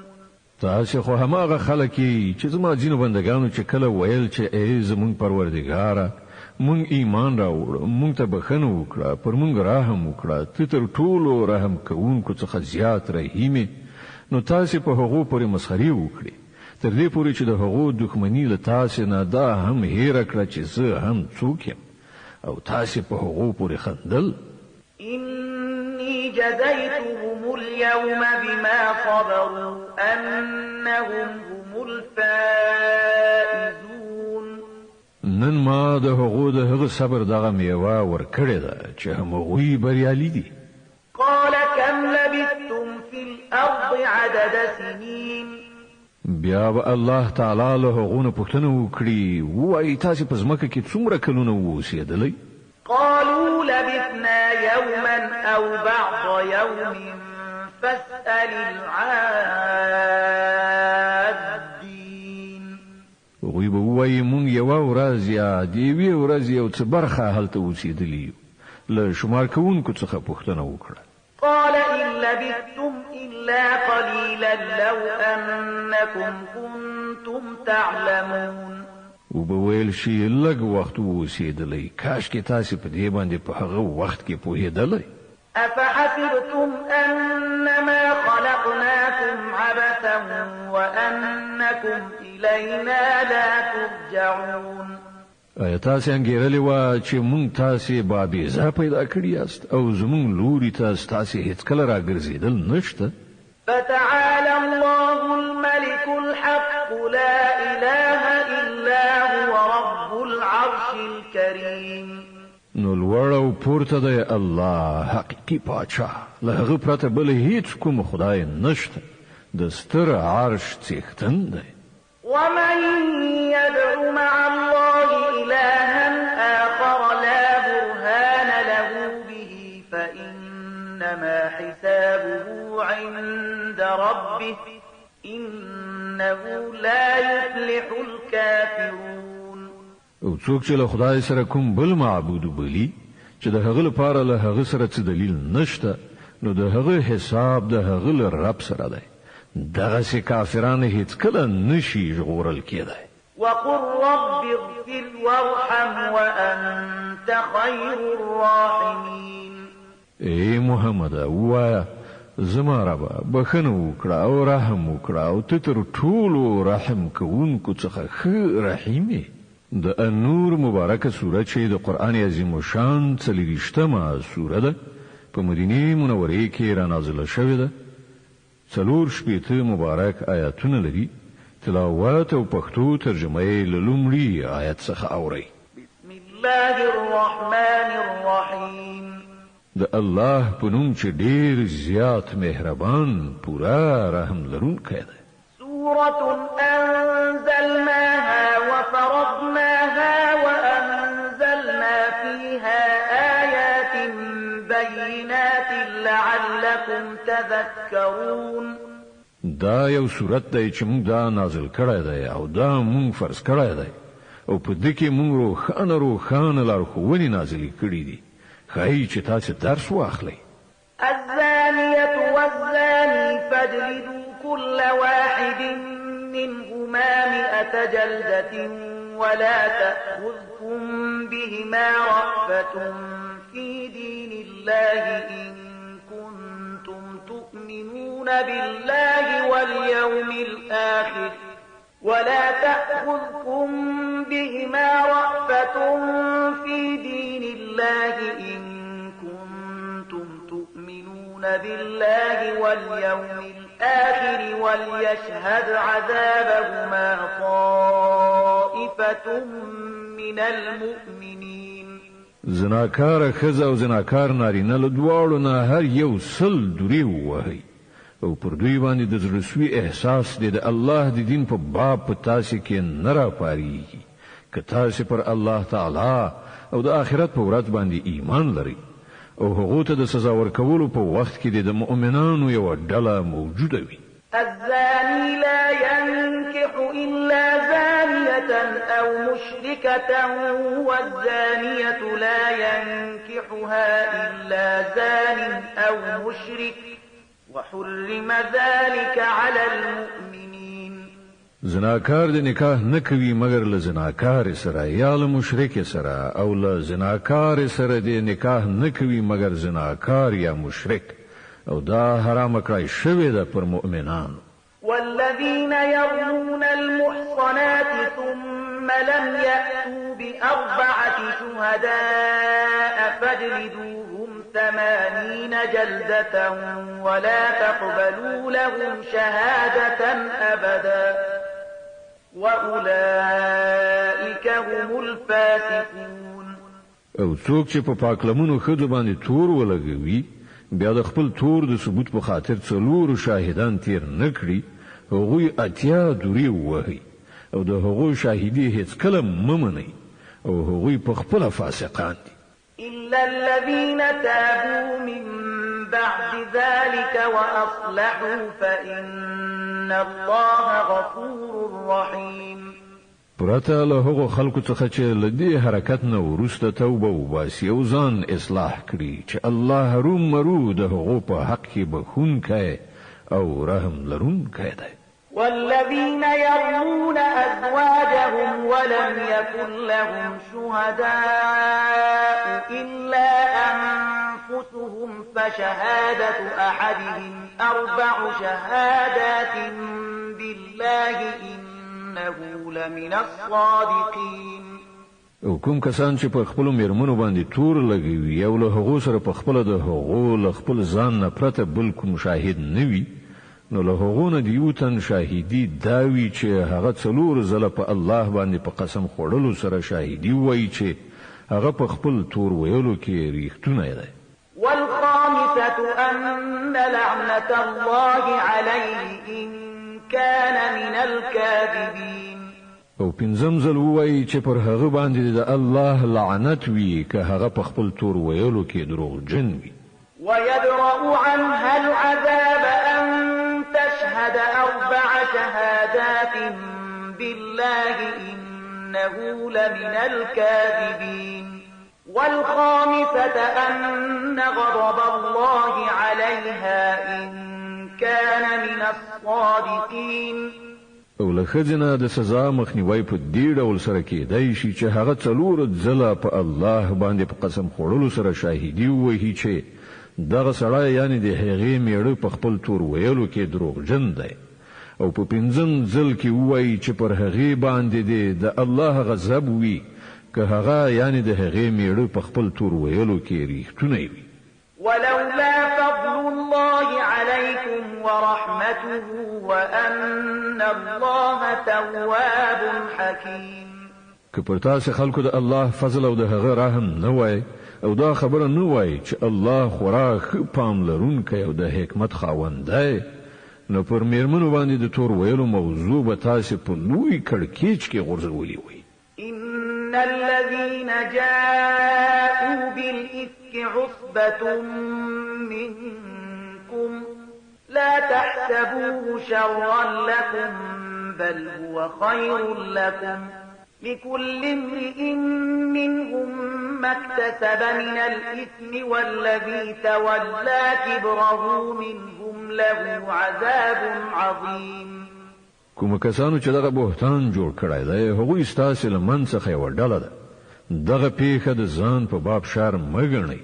تاسې خو هماغه خلک یئ چې زما ځینو بندګانو چې کله ویل چې ای زمونږ پروردګاره، مونږ ایمان راوړ، مونږ ته بښنه وکړه، پر مونږ رحم وکړه، ته تر ټولو رحم کوونکو څخه زیات رحیم یې، نو تاسې په هغو پورې مسخرې وکړې، تر دې پورې چې د هغو دښمني له تاسې نه دا هم هېره کړه چې زه هم څوک یم، او تاسې په هغو پورې خندل. إني جزيتهم اليوم بما صبروا أنهم هم الفائزون. نن ما د هغو د هغه صبر دغه میوه ورکړې ده چې هم هغوی بریالي دي. قال كم لبثتم في الأرض عدد سنين. بیا به الله تعالی له هغو نه پوښتنه وکړي، ووایي تاسې په ځمکه کې څومره کلونه واوسېدلئ؟ قالوا لبثنا يوما أو بعض يوم فاسأل العادين. هغوی به ووایي مونږ یوه ورځ یا د یوې ورځې یو څه برخه هلته اوسېدلي یو، له شمار کوونکو څخه پوښتنه وکړه. قال إن لبثتم إلا قليلا لو أنكم كنتم تعلمون. وبه ویل شي لږ وخت واوسېدلی، کاشکې تاسې په دې باندې په هغه وخت کې پوهېدلی. أفحسبتم أنما خلقناكم عبثا وأنكم إلينا لا ترجعون. آیا تاسې انګېرلې وه چې مونږ تاسې بابیزه پیدا کړي یاست او زمونږ لوري ته ستاسې هېڅکله راګرځېدل نشته؟ فتعالى الله الملك الحق لا إله إلا هو رب العرش الكريم. نو لوړ او پورته دی الله حقیقي پاچا، له هغه پرته بل هیڅ کوم خدای نشته، د ستر عرش څښتن دی. ومن يدع مع الله إلها آخر لا برهان له به فإنما حسابه عند ربه إنه لا يفلح الكافرون. او څوک چې له خدای سره کوم بل معبود وبولي چې د هغه لپاره له هغه سره څه دلیل نشته، نو د هغه حساب د هغه له رب سره دی، دغسې کافران هیڅکله نشي ژغورل کېدای. وقل رب اغفر وارحم وأنت خير الراحمين. ای محمده ووایه، زما ربه بښنه وکړه او رحم وکړه، او ته تر ټولو رحم کوونکو څخه ښه رحیم یې. د النور مبارکه سوره چې د قرآن عظیم الشان څليريشتمه سوره ده په مدینې منورې کې رانازله شوې ده، 64 مبارک آیاتونه لري، تلاوت او پښتو ترجمه یې له لومړي آیت څخه اورئ. بسم الله الرحمن الرحیم. د الله په نوم چې ډېر زیات مهربان پوره رحم لرونکی دی. سورة أنزلناها وفرضناها وأنزلنا فيها آيات بينات لعلكم تذكرون. دا یو سورت دی چې موږ دا نازل کړی دی او دا موږ فرض کړی دی او په دې کې موږ روښانه روښانه لارښوونې نازلې کړې دي، ښایي چې تاسې درس واخلئ. الزانية والزاني فاجلدوا كل واحد منهما 100 جلدة ولا تأخذكم بهما رأفة في دين الله إن كنتم تؤمنون بالله واليوم الآخر ولا تأخذكم بهما رأفة في دين الله إن كنتم تؤمنون بالله واليوم الآخر وليشهد عذابهما طائفة من المؤمنين. زناکاره ښځه او زناکار نارینه له دواړو نه هر یو 100 دورې ووهئ او پر دوی باندې د زړه سوي احساس دې د الله د دین په باب په تاسې کې نه راپارېږي، که تاسې پر الله تعالی او د آخرت په ورځ باندې ایمان لرئ، او هغو ته د سزا ورکولو په وخت کې دې د مؤمنانو یوه ډله موجوده وي. الزاني لا ينكح إلا زانية أو مشركة والزانية لا ينكحها إلا زان أو مشرك وحرم ذلك على المؤمنين. زناکار د نکاح نه کوي مګر له زناکار سره یا له مشرک سره، او له زناکار سره د نکاح نه کوي مګر زناکار یا مشرک، او دا حرام کړای شوې ده پر مؤمنانو. والذين يرمون المحصنات ثم لم يأتوا بأربعة شهداء فاجلدوهم 80 جلدة ولا تقبلوا لهم شهادة أبدا وأولئك هم الفاسقون. او څوک چې په پاکلمنو ښځو باندې تور ولګوي بیا د خپل تور د ثبوت په خاطر 4 شاهدان تیر نه کړي، هغوی 80 دورې ووهي او د هغو شاهدي هیڅکله مه منئ، او هغوی په خپله فاسقان دي. إلا الذين تابوا من بعد ذلك وأصلحوا فإن الله غفور رحيم. پرته له هغو خلکو څخه چې له دې حرکت نه وروسته توبه وباسي او ځان اصلاح کړي، چې الله هرومرو د هغو په حق کې بښونکی او رحم لرونکی دی. والذين يرمون أزواجهم ولم يكن لهم شهداء إلا أنفسهم فشهادة أحدهم 4 شهادات بالله إنه لمن الصادقين. او کوم کسان چې پر خپلو میرمنو باندې تور لګوي او له هغو سره په خپله د هغو له خپل ځان نه پرته بل کوم شاهد نه وي، نو له هغو نه د یو تن شاهدي دا وي چې هغه 4 ځله په الله باندې په قسم خوړلو سره شاهدي ووایي چې هغه په خپل تور ویلو کې ریښتونی دی. والخامسة أن لعنة الله عليه إن كان من الكاذبين. او پنځم ځل ووایي چې پر هغه باندې د الله لعنت وي که هغه په خپل تور ویلو کې دروغجن وي. ويدرأ عنها العذاب أن تشهد 4 شهادات بالله إنه لمن الكاذبين. والخامسة أن غضب الله عليها إن كان من الصادقين. او له ښځې نه د سزا مخنیوی په دې ډول سره کېدای شي چې هغه 4 ځله په الله باندې په قسم خوړلو سره شاهدي ووهي چې دغه سړی یعنې د هغې میړه په خپل تور ویلو کې دروغجن دی، او په پنځم ځل کې ووایي چې پر هغې باندې دې د الله غضب وي که هغه، یعنې د هغې مېړه، په خپل تور ویلو کې ریښتونی وي. ولولا فضل الله عليكم ورحمته وأن الله تواب حكيم. که پر تاسې خلکو د الله فضل او د هغه رحم نه وای او دا خبره نه وای چې الله خورا ښه پاملرونکی او د حکمت خاوند دی، نو پر مېرمنو باندې د تور ویلو موضوع به تاسې په لوی کړکېچ کې غورځولي وی. إن الذين جاءوا بالإفك عصبة منكم لا تحسبوه شرا لكم بل هو خير لكم لكل امرئ منهم ما اكتسب من الإثم والذي تولى كبره منهم له عذاب عظيم. کوم کسانو چې دغه بهتان جوړ کړی دی، هغوی ستاسې له منځ څخه یوه ډله ده. دغه پېښه د ځان په باب شر مه ګڼئ،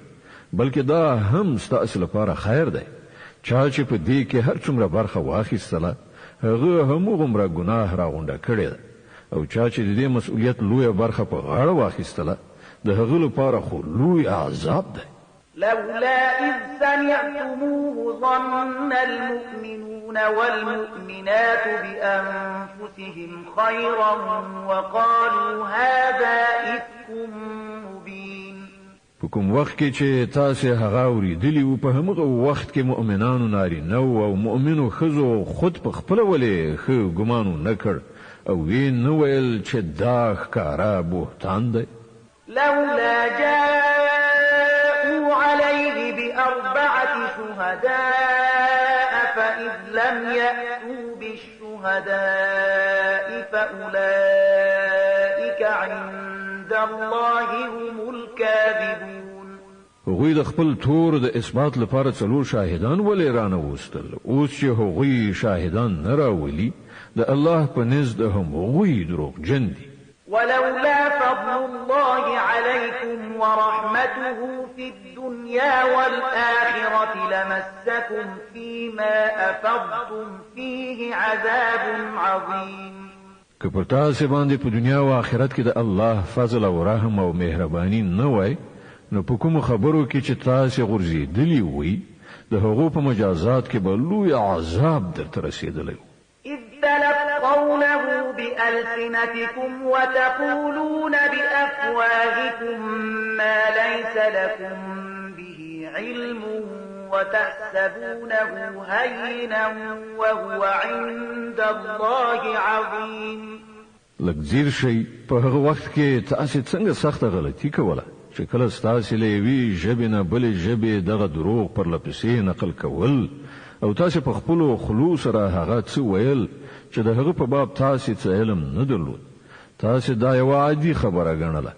بلکې دا هم ستاسې لپاره خیر دی. چا چې په دې کې هر څومره برخه واخیستله، هغه همغومره ګناه راغونډه کړې ده او چا چې د دې مسؤلیت لویه برخه په غاړه واخیستله، د هغه لپاره خو لوی عذاب دی. لولا إذ سمعتموه ظن المؤمنون والمؤمنات بأنفسهم خيرا وقالوا هذا إفك مبين. په کوم وخت کې چې تاسې هغه اورېدلي وو، په همغه وخت کې مؤمنانو نارینه او مؤمنو ښځو خود په خپله ولې ښه ګمان ونه کړ او ویې نه ویل چې دا ښکاره بهتان دی؟ لولا جاءوا عليه بأربعة شهداء فإذ لم يأتوا بالشهداء فأولئك عند الله هم الكاذبون. هغوی د خپل تور د اثبات لپاره څلور شاهدان ولې رانه وستل؟ اوس چې هغوی شاهدان نه راولي، د الله په نزد هم هغوی دروغجن دي. ولولا فضل الله عليكم ورحمته في الدنيا والآخرة لمسكم فيما أفضتم فيه عذاب عظيم. که پر تاسې باندې په دنیا او آخرت کې د الله فضل او رحم او مهرباني نه وای، نو په کومو خبرو کې چې تاسې غورځېدلي وئ، د هغو په مجازات کې به لوی عذاب درته رسېدلی و. إذ تلقونه بألسنتكم وتقولون بأفواهكم ما ليس لكم به علم وتحسبونه هينا وهو عند الله عظيم. لږ ځیر شئ، په هغه وخت کې تاسې څنګه سخته غلطي کوله چې کله ستاسې له یوې ژبې نه بلې ژبې دغه دروغ پرله پسې نقل کول او تاسې په خپلو خولو سره هغه څه ویل چې د هغه په باب تاسې څه علم نه درلود. تاسې دا یوه عادي خبره ګڼله،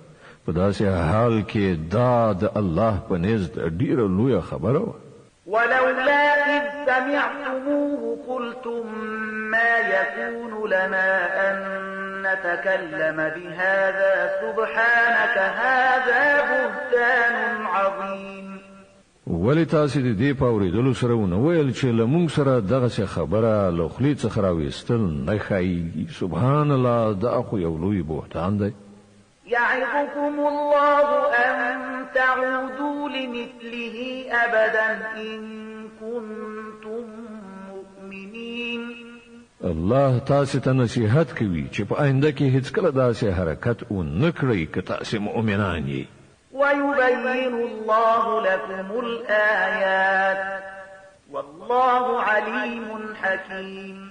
په داسې حال کې دا د الله په نزد ډیره لویه خبره وه. ولولا إذ سمعتموه قلتم ما يكون لنا أن نتكلم بهذا سبحانك هذا بهتان عظيم. ولې تاسې د دې په اورېدلو سره ونه ویل چې له موږ سره دغسې خبره له خولې څخه راویستل نه ښایي؟ سبحان الله، دا خو یو لوی بهتان دی. يعظكم الله أن تعودوا لمثله أبدا إن كنتم مؤمنين. الله تاسې ته نصیحت کوي چې په آینده کې هیڅکله داسې حرکت ونه کړئ که تاسې مؤمنان یئ. ويبين الله لكم الآيات والله عليم حكيم.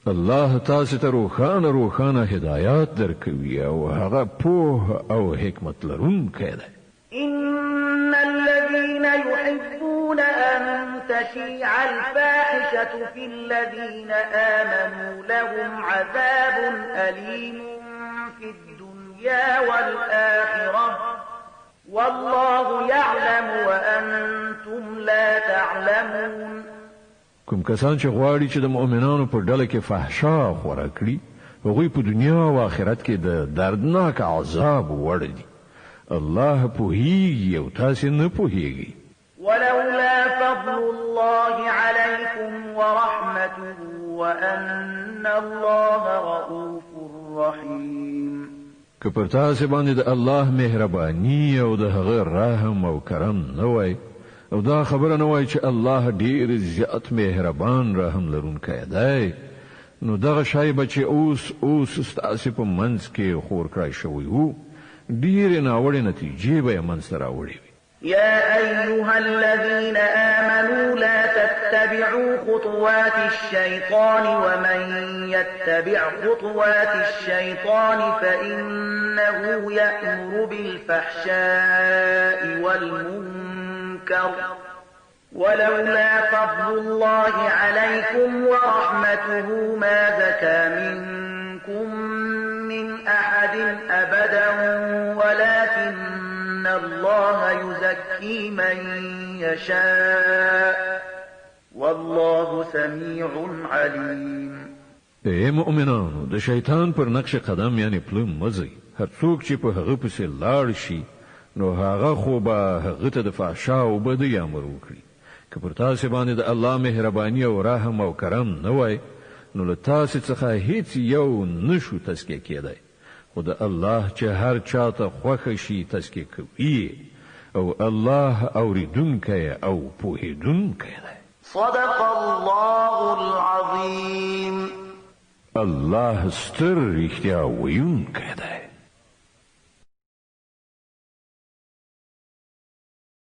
الله تاسې ته روښانه روښانه هدایات درکوي او هغه پوه او حکمت لرونکی دی. إن الذين يحبون أن تشيع الفاحشة في الذين آمنوا لهم عذاب أليم في الدنيا والآخرة والله يعلم وأنتم لا تعلمون. کوم کسان چې غواړي چې د مؤمنانو په ډله کې فحشا خوره کړي، هغوی په دنیا او آخرت کې د دردناک عذاب وړ دي. الله پوهیږي او تاسې نه پوهیږئ. ولولا فضل الله عليكم ورحمته وأن الله رؤوف رحيم. که پر تاسې باندې د الله مهرباني او د هغه رحم او کرم نه وای، او دا خبره نه وای چې الله ډیر زیات مهربان رحم لرونکی دی، نو دغه شی به چې اوس اوس ستاسې په منځ کې خور کړای شوی وو، ډیرې ناوړې نتیجې به یې منځته راوړې وي. يا أيها الذين آمنوا لا تتبعوا خطوات الشيطان ومن يتبع خطوات الشيطان فإنه يأمر بالفحشاء والمنكر ولولا فضل الله عليكم ورحمته ما زكى منكم من أحد أبدا ولكن الله يزكي من يشاء والله سميع عليم. ای مؤمنانو، د شیطان پر نقش قدم یعنې پله مه ځئ. هر څوک چې په هغه پسې لاړ شي نو هغه خو به هغه ته د فحشا او بدۍ امر وکړي. که پر تاسې باندې د الله مهرباني او رحم او کرم نه وای نو له تاسې څخه هیڅ یو نه شو تزکیه کیدای، خو د الله چې هر چا ته خوښه شي تزکیه کوي یې، او الله اوریدونکی او پوهیدونکی دی. صدق الله العظیم. الله ستر رښتیا ویونکی دی.